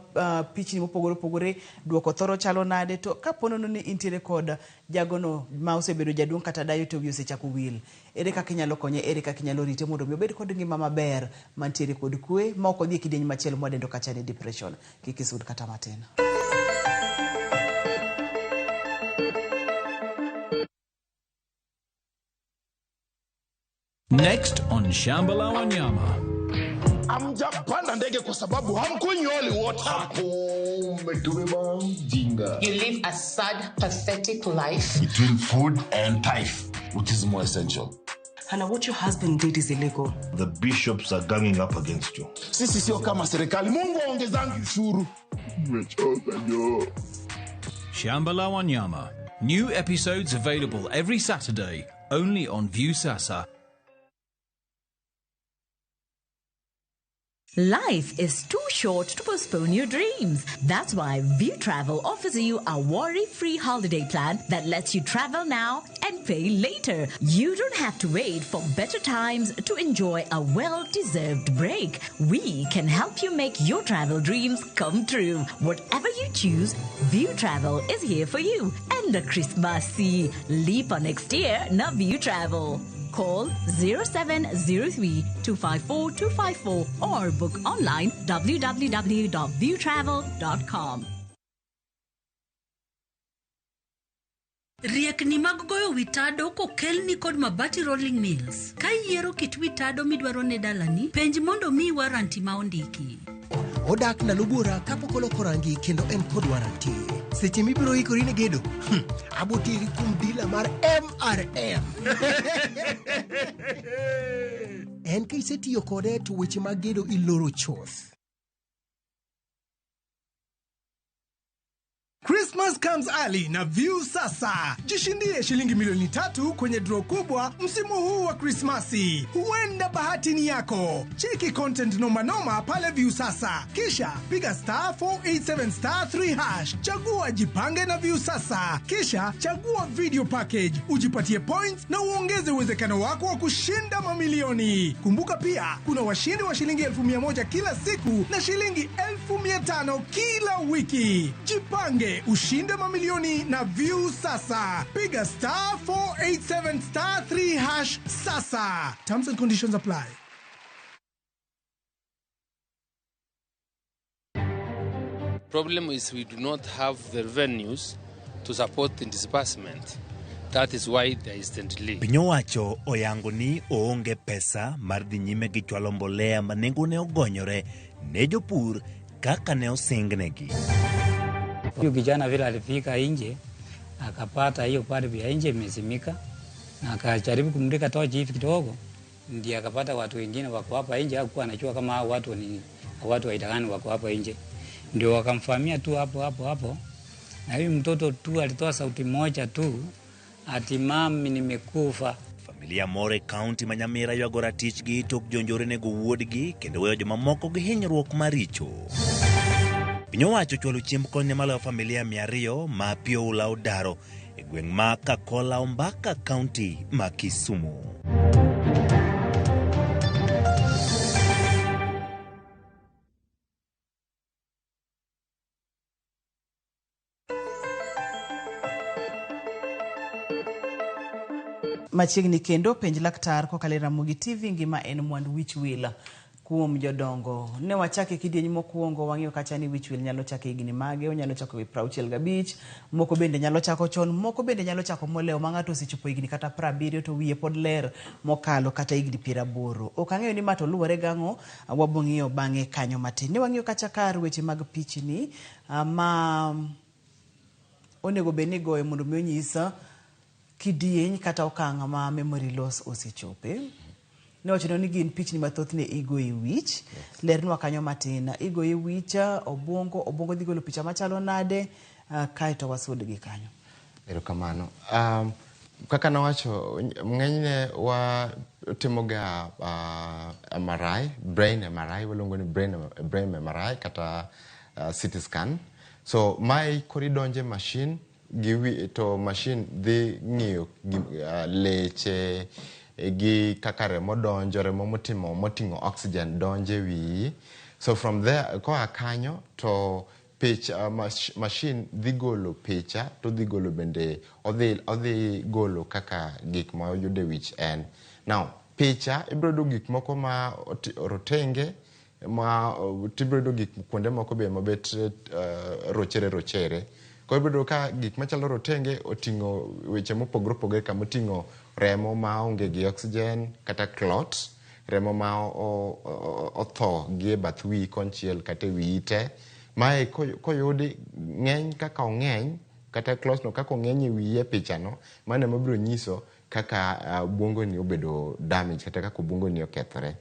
pichni mopogore opogore, duoko thoro chalo nade? To kapo nono ni intiere kod jagono ma osebedo jaduong' kata dayo to wiye osechako wil, ere kaka inyalo konye? Ere kaka inyalo rite mondo mi obed kod ngima maber mantiere kod kwe ma ok odhi e kidieny machielo mwadendo kacha ni depression? Kik isud kata matin. Next on Shamba la Wanyama. Hamjapanda ndege kwa sababu hamkunywi holy water. Umetubeba ujinga. You live a sad, pathetic life. Between food and tithe, which is more essential? Hannah, what your husband did is illegal. The bishops are ganging up against you. Sisi sio kama serikali. Mungu aongezangi ushuru. Nimechoka jo. Shamba la Wanyama. New episodes available every Saturday, only on Viusasa. Life is too short to postpone your dreams. That's why View Travel offers you a worry-free holiday plan that lets you travel now and pay later. You don't have to wait for better times to enjoy a well-deserved break. We can help you make your travel dreams come true. Whatever you choose, View Travel is here for you. And the Christmas leap on next year, na View Travel. Call 0703 254 254 or book online www.viewtravel.com. Riekni mag goyo wi tado kokelni kod Mabati Rolling Mills. Ka iyiero kit wi tado midwaro ne dalani, penj mondo omiyi warranty ma ondiki. Odak ndalo buora kapok oloko rangi kendo en kod warranty. Seche mibiro ikori ne gedo, aboteri kuom dila mar MRM. En ka isetiyo kode to weche mag gedo iloro chuth. Christmas comes early na View Sasa. Jishindie shilingi milioni 3 kwenye draw kubwa msimu huu wa Krismasi. Huenda bahati ni yako. Cheki content noma noma pale View Sasa. Kisha piga *487 *3#. Chagua jipange na View Sasa. Kisha chagua video package. Ujipatie points na uongeze uwezekano wako wa kushinda mamilioni. Kumbuka pia kuna washindi wa shilingi 1,100 kila siku na shilingi 1,500 kila wiki. Jipange, ushinde mamilioni na View Sasa. Piga *487 *3# sasa. Terms and conditions apply. Problem is we do not have the revenues to support the disbursement. That is why there is the delay. Piny owacho oyango ni oonge pesa mar dhi nyime gi chwalo mbolea ma nengone ogonyore ne jopur kaka ne osingnegi. Huyu kijana vile alifika nje akapata hiyo pari ya nje imezimika, na akajaribu kumulika tochi hivi kidogo, ndiye akapata watu wengine wako hapa nje. Hakuwa anajua kama hao watu ni watu wa aina gani wako hapa nje, ndio wakamfahamia tu hapo hapo hapo. Na huyu mtoto tu alitoa sauti moja tu, ati mami nimekufa. Familia moro e kaunti ma Nyamira ywago ratichgi tok jonjore nego wuodgi kendo weyo jomamoko gi hinyruok maricho. Piny owacho ochwalo chiemb kony ne maloyo familia 200 ma pi oula odaro e gweng' ma Kakola Ombaka, kaunti ma Kisumu. Machiegni kendo penj laktar kokalo e Ramogi TV, ngima en mwandu wich wil kuom jodongo. Ne wachake kidieny mokwongo, wang'iyo kacha ni wich wil nyalo chako higni mage, onyalo chako e 65, moko bende nyalo chako chon, moko bende nyalo chako molewo ma ng'ato osechopo higni kata 70 to wiye pod ler mokalo kata higni 80. Ok ang'eyo ni ma to luwore gang'o, wabong'iyo bang'e kanyo matin. Ne wang'iyo kacha kar weche mag pichni ma onego bed ni igoyo mondo mi onyis kidieny kata okang' ma memory loss osechope. Ne wacho ni gin pichni mathothne igoyo e wich. Lernwa kanyo matin. Igoyo e wich, obwongo, obwongo dhi golo picha machalo nade, kaeto wasudgi kanyo. Erokamano. Kaka nawacho, ng'enyne watimoga MRI, brain MRI, waluongo ni brain MRI kata CT scan. So mae koro idonje machine gi to machine dhi ng'iyo leche gi kaka remo donjo, remo moting'o oxygen donjo e wiyi. So from there, koa kanyo to picha, machine dhi golo picha to dhi golo bende odhi golo kaka gik ma oyudo e wich en. Now, picha ibiro yudo gik moko ma rotenge, ma tibiro yudo gik kuonde moko be mabet rochere rochere. Koro ibiro yudo ka gik machalo rotenge oting'o weche mopogore opogore, kama oting'o remo maonge gi oxygen kata clot, remo ma otho gi e bath wiyi konchiel kata e wiyi te. Mae koyudi ng'eny kaka ong'eny, kata clot no kaka ong'eny e wiyi e pichano, mano ema biro nyiso kaka obwongoni obedo damage kata kaka obwongoni okethore.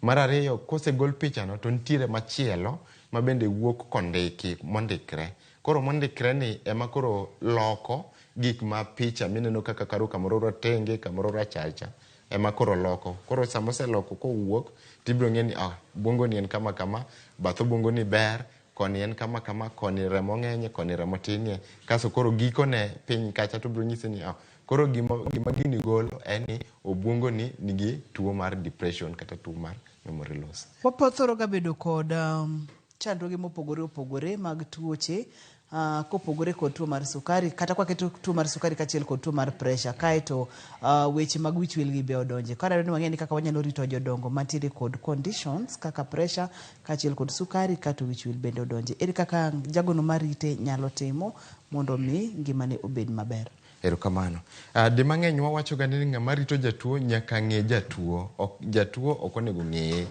Mar ariyo, kosegol pichano to nitiere machielo ma bende wuok kondiki, mondikre. Koro mondikre ni ema koro loko gik ma picha mineno kaka karo kamoro ratenge, kamoro racharcha. ema koro loko. Koro sama oseloko kowuok, tibiro ng'e ni ah, obwongo ni en kama kama, bath obwongo ni ber, koni en kama kama, koni remo ng'enye, koni remo tinie. Kasto koro gikone piny kacha to biro nyisi ni ah, koro gima, gima gini golo en ni obwongo ni nigi tuo mar depression kata tuo mar memory loss. Wathoro ga bedo kod chandruoge mopogore opogore mag tuoche kopogore kod tuo mar sukari kata kwaketo tuo mar sukari kaachiel kod tuo mar pressure kaeto weche mag wich wil gi be odonje. Koro ni wang'e ni kaka wanyalo rito jodongo mantiere kod conditions kaka pressure kaachiel kod sukari kato wich wil bende odonje. Ere kaka jagono marite nyalo timo mondo mi ngimane obed maber? Erokamano. Di mang'eny wawacho ga ni ng'ama rito jatuo nyaka ng'e jatuo. Ok, jatuo ok onego ng'eye.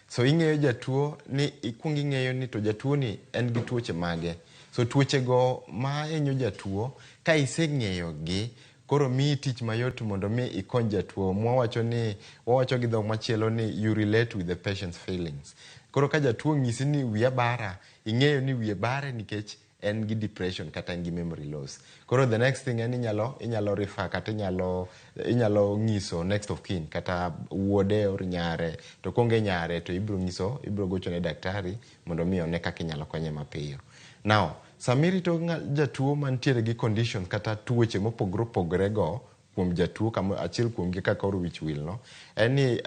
So ing'eyo jatuo ni ikuongo ing'eyo ni to jatuo ni en gi tuoche mage. So tuoche go ma hinyo jatuo ka iseng'eyo gi koro miyi tich mayot mondo mi ikony jatuo. Mwawacho ni wawacho gi dhok machielo ni you relate with the patient's feelings. Koro ka jatuo onyisi ni wiya bara, ing'eyo ni wiye bare nikech en gi depression kata en gi memory loss. Koro the next thing en inyalo refer kata inyalo ng'iso next of kin kata wuode or nyare. To konge nyare to ibiro ng'iso, ibiro gocho ne daktari mondo mi one kaka inyalo konye mapiyo. Now, sama irito jatuo mantiere gi condition kata tuoche mopogore opogore go kuom jatuo kama achiel kuom gi kaka koro wich wil no, en ni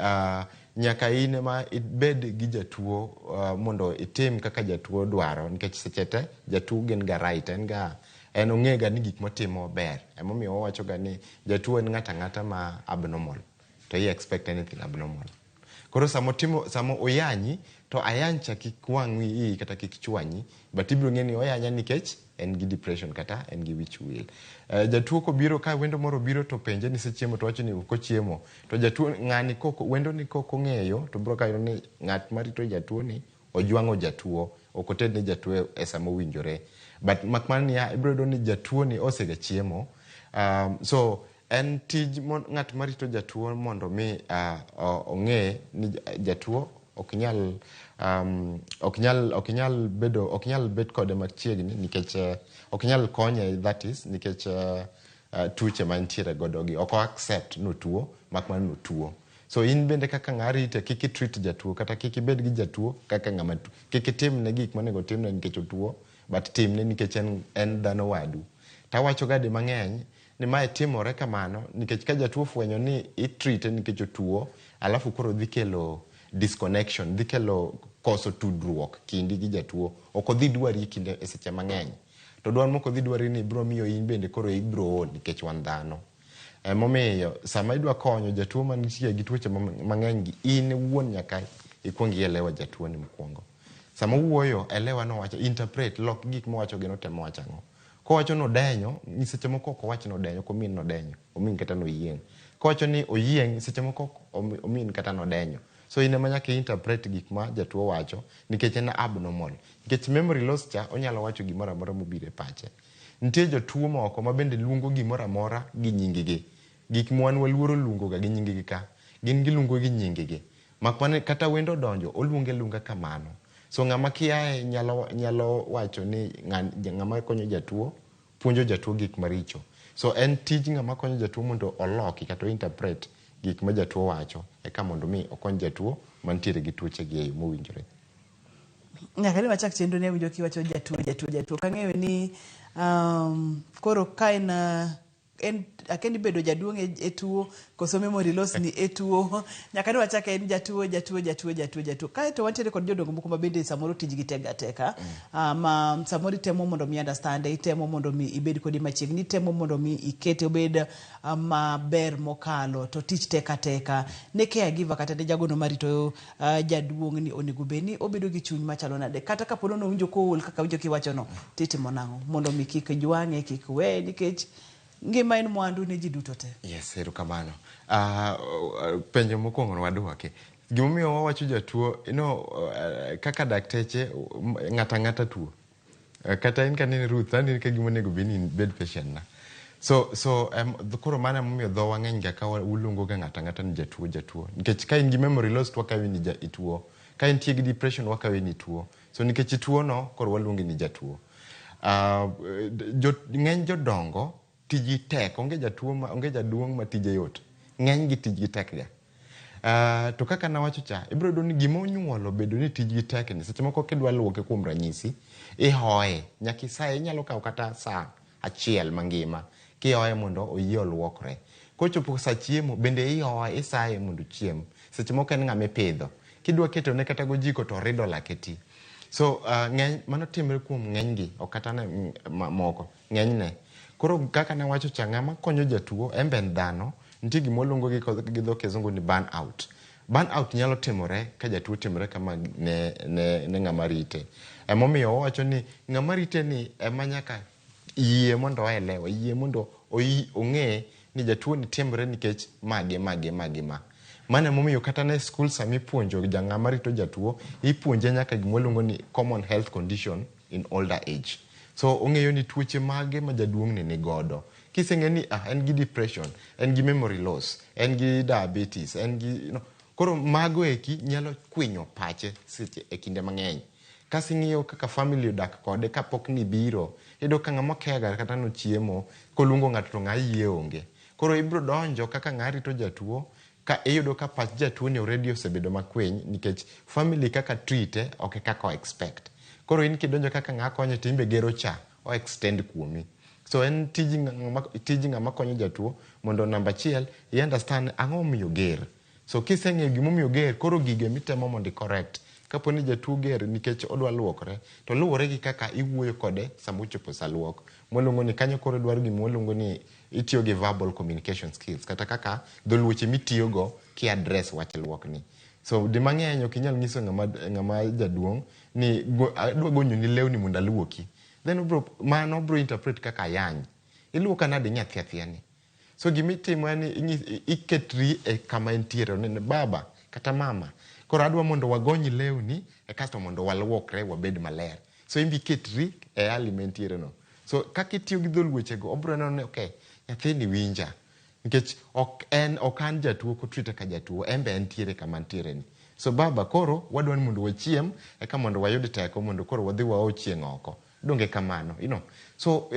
nyaka in ema ibed gi jatuo mondo itim kaka jatuo dwaro nikech seche te jatuo gin ga right, en ga en ong'e ga ni gik motimo ber. Emomiyo wawacho ga ni jatuo en ng'ato ang'ata ma abnormal to i expect anything abnormal. Koro sama otimo, sama oyanyi to ayany cha kik wang' iyi kata kik chwanyi, but ibiro ng'e ni oyanya nikech en gi depression kata en gi wich wil. Jatuo kobiro ka wendo moro obiro to penje ni isechiemo to wacho ni ok ochiemo. To jatuo ng'ani kok wendo ni kok ong'eyo to biro kayo ni ng'at marito jatuo ni ojwang'o jatuo, ok oted ne jatuo e sama owinjore. But mak mana niya, ibiro yudo ni jatuo ni osega chiemo. So en tij ng'at marito jatuo mondo mi ong'e ni jatuo ok nyal ok nyal bedo, ok nyal bet kode machiegni nikech ok nyal konye, that is nikech tuoche mantiere godo gi ok accept notuo mak mana notuo. So in bende kaka ng'a rite kik i-treat jatuo kata kik ibed gi jatuo kaka ng'ama tuo, kik itimne gik monego timne nikech otuo, but timne nikech en dhano wadu. Tawacho ga di mang'eny ni mae timore kamano nikech ka jatuo ofwenyo ni i-treate nikech otuo, alafu koro dhi kelo disconnection, dhi kelo koso tudruok kindi gi jatuo. Ok odhi dwari kinde e seche mang'eny. To dwar mok odhi dwari ni biro miyo in bende koro ibiro ol nikech wan dhano. Emomiyo sama idwa konyo jatuo mantie gi tuoche mang'eny gi, in iwuon nyaka ikuong ielewa jatuo ni mokwongo. Sama owuoyo, elewa nowacho, interpret, lok gik mowacho gi notemo wacho ang'o. Kowacho nodenyo, ni seche moko ok owach nodenyo, ok omin nodenyo, omin kata noyieng'. Kowacho ni oyieng', seche moko ok omin kata nodenyo. So in ema nyaka interpret gik ma jatuo wacho nikech en abnormal. Nikech memory loss cha onyalo wacho gimoro amora mobiro e pache. Nitie jotuo moko ma bende luongo gimoro amora gi nying gi. Gik ma wan waluoro luongo ga gi nying gi ka, gin giluongo gi nying gi. Mak mana kata wendo odonjo, oluonge aluonga kamano. So ng'ama kiaye nyalo wacho ni ng'ama konyo jatuo puonjo jatuo gik maricho. So en tij ng'ama konyo jatuo mondo oloki kata o interpret gik ma jatuo wacho eka mondo mi okony jatuo mantiere gi tuoche gi e yo mowinjore. Nyaka ne wachak chenro ni awinjo kiwacho jatuo, jatuo, jatuo. Ok ang'eyo ni koro ka en akia ni bedo jaduong' e tuo koso memory loss ni e tuo. Nyaka ne wachak en jatuo, jatuo, jatuo, jatuo, jatuo. Kaeto wantiere kod jodongo moko ma bende samoro tijgi tek ateka. Ma samoro itemo mondo mi understand, itemo mondo mi ibed kode machiegni, itemo mondo mi ikete obed maber mokalo to tich tek ateka. Ne caregiver kata ne jagono marito jaduong' ni onego bed ni obedo gi chuny machalo nade. Kata kapo nono owinjo kool kaka awinjo kiwacho no, titimo nang'o mondo mi kik jwang'e, kik weye nikech ngima en mwandu ne ji duto te. Yes, erokamano. Penjo mokwongo wadwoke. Gimomiyo wawacho jatuo, kaka dakteche, ng'ato ang'ata tuo. Kata in kaneni Ruth, aneni ka gima onego bed ni ibed patient na. So koro mano emomiyo dhowa ng'eny ga ka waluongo ga ng'ato ang'ata ni jatuo, jatuo. Nikech ka in gi memory loss to wakawi ni ituo. Ka intie gi depression wakawi ni ituo. So nikech ituo no, koro waluongi ni jatuo. Ng'eny jodongo tiji tek, onge jatuo ma, onge jaduong' ma tije yot. Ng'eny gi tijgi tek ga. To kaka nawacho cha, ibiro yudo ni gima onyuolo bedo ni tijgi tek ni seche moko kidwa luoke kuom ranyisi, ihoye nyaka isaye, inyalo kawo kata saa achiel mangima kihoye mondo oyie oluokre. Kochopo saa chiemo bende ihoye, isaye mondo ochiem. Seche moko en ng'ama ipidho. Kidwa ketone kata gojiko to orido lake ti. So ng'eny mano timre kuom ng'enygi, ok kata ne moko, ng'enyne. Koro kaka nawacho cha, ng'ama konyo jatuo, en be en dhano, nitie gima waluongo gi dho kizungu ni burn out. Burn out nyalo timore ka jatuo timore kama ne ng'ama rite. Emomiyo wawacho ni ng'ama rite ni ema nyaka yie mondo oelewa, yie mondo ong'e ni jatuo ni timore nikech magi, magi, magi, ma. Mano emomiyo kata ne skul sama ipuonjo ng'ama rito jatuo, ipuonje nyaka gima waluongo ni common health condition in older age. So ong'eyo ni tuoche mage ma jaduong' ni nigodo. Kiseng'e ni en gi depression, en gi memory loss, en gi diabetes, en gi, you know, koro mago eki nyalo kwinyo pache seche e kinde mang'eny. Kasing'iyo kaka family odak kode kapok ni biro, iyudo ka ng'ama kia ga kata nochiemo, koluongo ng'ato to ng'a yie onge. Koro ibiro donjo kaka ng'a rito jatuo, ka iyudo ka pach jatuo ni already osebedo makwiny nikech family kaka treat ok e kaka o expect. Koro in kidonjo kaka ng'a konye to in be gero cha o extend kuomi. So en tij ng'ama konyo jatuo mondo namba achiel i understand ang'o momiyo ger. So kiseng'eyo gimomiyo ger, koro gige mitemo mondo i correct. Kapo ni jatuo ger nikech odwa luokre, to luwore gi kaka iwuoyo kode sama ochopo sa luok. Mwaluongo ni kanyo koro dwaro gima waluongo ni itiyo gi verbal communication skills, kata kaka dholuoche mitiyogo ki address wach luok ni. So di mang'eny ok inyal nyiso ng'ama jaduong' ni adwa gonyoni lewni mondo aluoki. Then mano bro interpret kaka ayany. Iluoka nade nyathi athiya ni? So gimitimo en ni iketri e kama entiere, ni baba kata mama. Koro adwa mondo wagony lewni, e kasto mondo waluokre wabed maler. So in be iketri e hali ma entiere no. So kaka itiyo gi dholuochego, obiro neno ni okay, nyathini winja. Nikech ok an jatuo, ok otreata ka jatuo, en be entiere kama entiere ni. So baba koro wadwa ni mondo wachiem, eka mondo wayud teko mondo koro wadhi wao chieng' oko. Donge kamano, you know. So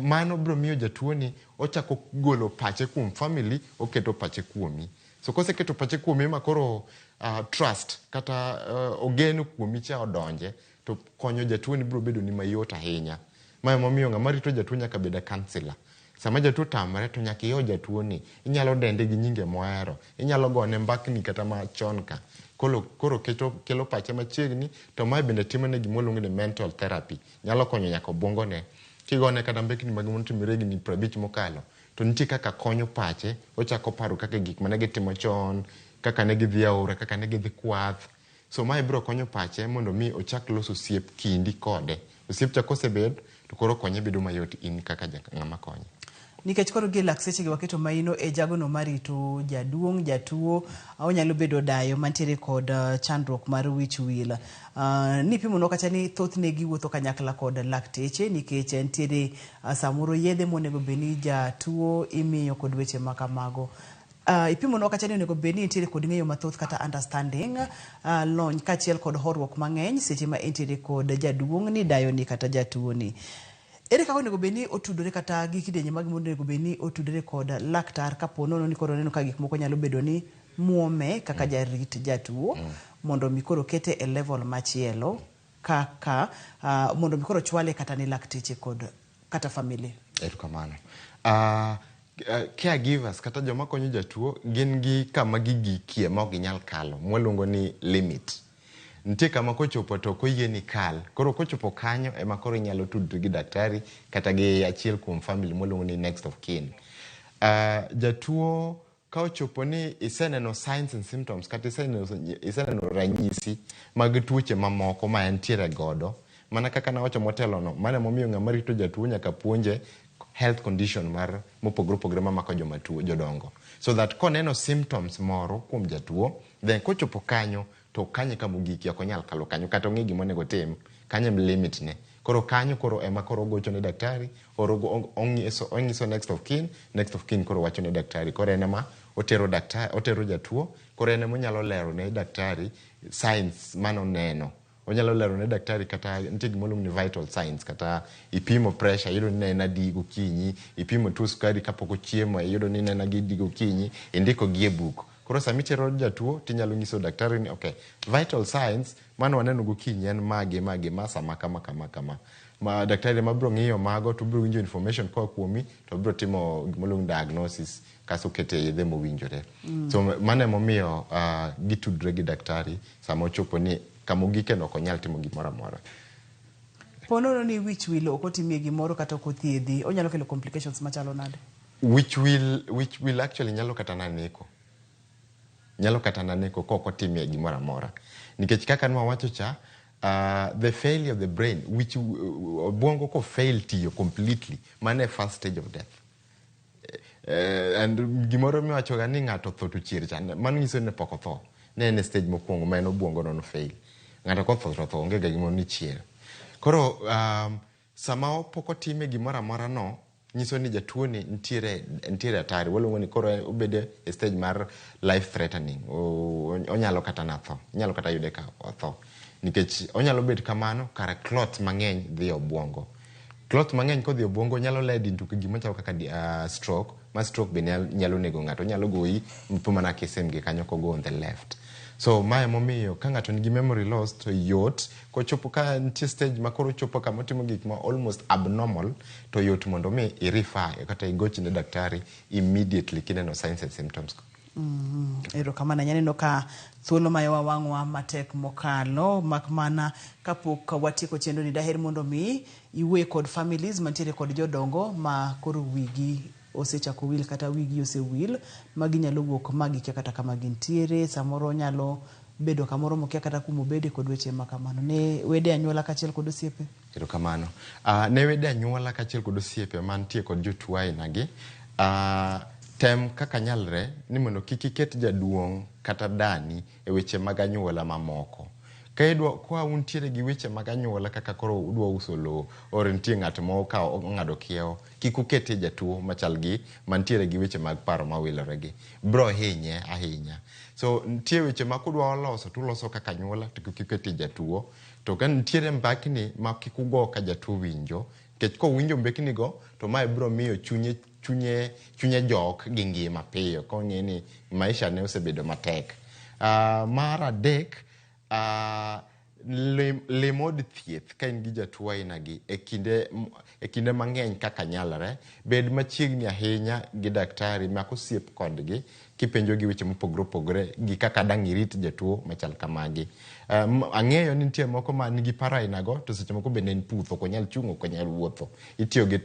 mano biro miyo jatuo ni ochako golo pache kuom family, oketo pache kuomi. So koseketo pache kuomi ma koro trust kata ogeno kuomi cha odonje, to konyo jatuo ni biro bedo ni mayot ahinya. Ma emomiyo ng'ama rito jatuo nyaka bed a counselor. Sama jatuo tamre to nyaka iho jatuo ni, inyalo dende gi nyinge mohero, inyalo gone mbakni kata machon ka. Koro kelo pache machiegni, to mae bende timone gima waluongo ni mental therapy. Nyalo konyo nyaka obwongone. Kigone kata mbekni mag motimore higni 50 mokalo, to nitie kaka konyo pache, ochako paro kaka gik mane gitimo chon, kaka ne gidhi aora, kaka ne gidhi kwath. So mae biro konyo pache mondo mi ochak loso osiep kindi kode. Osiep cha kosebet, to koro konye bedo mayot in kaka ng'ama konye. Nikech koro gi lakseche gi waketo maino e jagono marito jaduong', jatuo, onyalo bedo dayo mantiere kod chandruok mar wich wil. Nipimo kacha ni thothne giwuotho kanyakla kod lakteche nikech nitiere samoro yedhe monego bed ni jatuo imiyo kod weche makamago. Ipimo kacha ni onego bed ni nitiere kod ng'eyo mathoth kata understanding, lony kaachiel kod horuok mang'eny seche ma entiere kod jaduong' ni dayo ni kata jatuo ni. Ere kaka onego bed ni otudore kata gi kidienje mag monego bed ni otudore kod laktar kapo nono ni koro oneno ka gik moko nyalo bedo ni muome kaka jarit jatuo mondo mi koro kete e level machielo kaka mondo mi koro chwale kata ni lakteche kod kata familia. Erokamano. Caregivers kata joma konyo jatuo gin gi kama gigikie ma ok ginyal kalo, mwaluongo ni limit. Nitie kama kochopo to ok oyieni kal. Koro kochopo kanyo ema koro inyalo tudri gi daktari kata gi achiel kuom family mwaluongo ni next of kin. Jatuo ka ochopo ni iseneno signs and symptoms kata iseneno ranyisi mag tuoche mamoko ma entiere godo, mana kaka nawacho motelo no, mano emomiyo ng'ama rito jatuo nyaka puonje health condition mar mopogore opogore mamako joma tuo jodongo. So that koneno symptoms moro kuom jatuo, then kochopo kanyo to kanyo kama ogiki ok onyal kalo kanyo kata ong'e gima onego otim, kanyo ema limit ne. Koro kanyo koro ema koro ogocho ne daktari, onyiso next of kin, next of kin koro wacho ne daktari. Koro en ema otero daktari, otero jatuo, koro en ema onyalo lero ne daktari signs manoneno. Onyalo lero ne daktari kata nitie gima iluongo ni vital signs, kata ipimo pressure, iyudo ni ne en adi gokinyi, ipimo tuo sukari kapok ochiemo, iyudo ni ne en adi gokinyi, indiko gi e buk. Koro sama itero jatuo tinyalo nyiso daktari ni okay, vital signs mane waneno gokinyi en mage mage ma sama kama kama kama. Ma daktari ema biro ng'iyo mago to obiro winjo information koa kuomi to obiro timo gima iluongo ni diagnosis kasto okete yedhe mowinjore. So mano emomiyo gitudre gi daktari sama ochopo ni kama ogike no ok onyal timo gimoro amora. Po nono ni wich wil ok otimie gimoro kata ok othiedhi, onyalo kelo complications machalo nade? Wich wil actually nyalo kata na neko. Nyalo kata na neko kok otimie gimoro amora. Nikech kaka nwawacho cha, the failure of the brain, which obwongo ko fail tiyo completely, mano e first stage of death. And gimoro miwacho ga ni ng'ato otho to chier cha, mano nyiso ni pok otho. Ne en e stage mokwongo ma en obwongo no fail. Ng'ato kotho to otho, onge ga gimoro ni chier. Koro sama pok otime gimoro amora no, nyiso ni jatuo ni nitiere hatari. Waluongo ni koro obedo e stage mar life threatening. Onyalo kata na tho. Inyalo kata yude ka otho. Nikech onyalo bet kamano, kara clot mang'eny dhi e obwongo. Clot mang'eny kodhi e obwongo nyalo lead into gima chalo kaka stroke, ma stroke be nyalo nego ng'ato. Onyalo goyi mana kisim gi kanyo kogo on the left. So mae emomiyo ka ng'ato nigi memory loss to yot kochopo ka nitie stage ma koro ochopo kama otimo gik ma almost abnormal, to yot mondo mi i refer kata igoch ne daktari immediately kineno signs and symptoms go. Erokamano ahinya. Aneno ka thuolo mayowa wang'wa matek mokalo, mak mana kapok watieko chenro ni daher mondo mi iwuoye kod families mantiere kod jodongo ma koro wigi osechako wil kata wigi osewil ma ginyalo wuok ma gikia kata kama gintiere, samoro nyalo bedo kamoro mokia kata kumobede kod weche ma kamano. Ne wede anyuola kaachiel kod osiepe. Erokamano. Ne wede anyuola kaachiel kod osiepe mantie kod jotuo aina gi, tem kaka nyalre ni mondo kik iket jaduong' kata dani e weche mag anyuola mamoko. Ka idwa ka untiere gi weche mag anyuola kaka koro udwa uso lowo or nitie ng'at ma okawo ong'ado kiewo, kik ukete jatuo machal gi mantiere gi weche mag paro mawilore gi. Bro hinye ahinya. So nitie weche ma kudwa loso tuloso kaka anyuola to kik ukete jatuo. To ka nitiere mbakni ma kik ugo ka jatuo winjo, nikech kowinjo mbekni go to mae biro miyo chunye jok gi ngima piyo kong'e ni maisha ne osebedo matek. Mar adek, lim od thieth ka in gi jatuo aina gi e kinde mang'eny kaka nyalore. Bed machiegni ahinya gi daktari, mak osiep kodgi kipenjo gi weche mopogore opogore gi kaka dang' irit jatuo machal kamagi. Ang'eyo ni nitie moko ma nigi paro aina go to seche moko bende en puth, ok onyal chung', ok onyal wuotho. Itiyo gi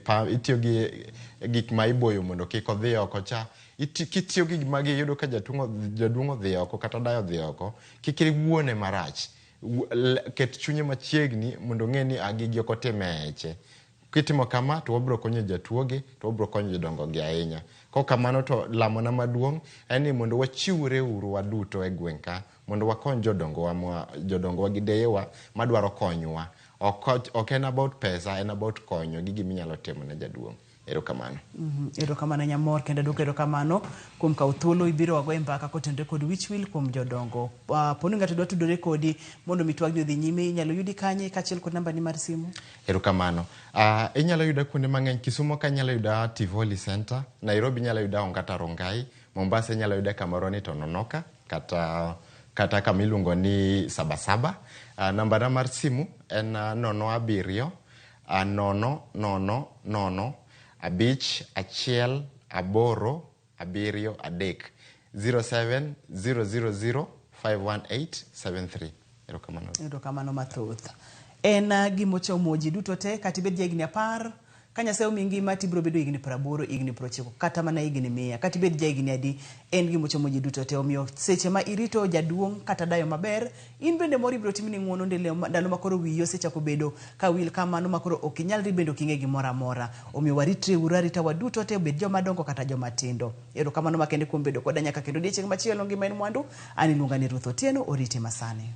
gik ma iboyo mondo kik odhi oko cha. Kitiyo gi magi iyudo ka jaduong' odhi oko kata dayo odhi oko, kik iwuone marach. Ket chunye machiegni mondo ong'e ni gigi ok otim e eche. Kitimo kama to wabiro konyo jatuo gi to wabiro konyo jodongo gi ahinya. Kok kamano to lamona maduong' en ni mondo wachiwre uru waduto e gweng' ka mondo wakony jodongowa gi deyewa madwaro konywa. Ok en about pesa, en about konyo gi giminyalo timo ne jaduong'. Erokamano. Erokamano Nyamor, kendo aduoko erokamano kuom kawo thuolo ibiro wagoye mbaka kotenore kod wich wil kuom jodongo. Poni ng'ato dwa tudore kodi mondo mi twagni odhi nyime, inyalo yudi kanye kaachiel kod nambani mar simu? Erokamano. Inyalo yuda kuonde mang'eny. Kisumo ka inyalo yuda Tivoli Center, Nairobi inyalo yuda Ongata Rongai, Mombasa inyalo yuda kamoro ni Tononoka kata kama iluongo ni Sabasaba. Nambana mar simu en 07 0 0 0 5 1 8 7 3 07 000 518 73. Erokamano. Erokamano mathoth. En gimochomo ji duto te kata ibed ja higni 10 ka Nyasaye omiyi ngima tibiro bedo higni 80, higni 90 kata mana higni 100 kata ibed ja higni adi, en gimochomo ji duto te. Omiyo seche ma irito jaduong' kata dayo maber, in bende moro ibiro timni ng'uono ndalo ma koro wiyi osechako bedo ka wil kamano ma koro ok inyalri bende ok ing'e gimoro amora. Omiyo waritre uru arita waduto te, obed joma dongo kata joma tindo. Erokamano makende kuom bedo koda nyaka kendo odiechieng' machielo. Ngima en mwandu. An iluonga ni Ruth Otieno, oriti masani.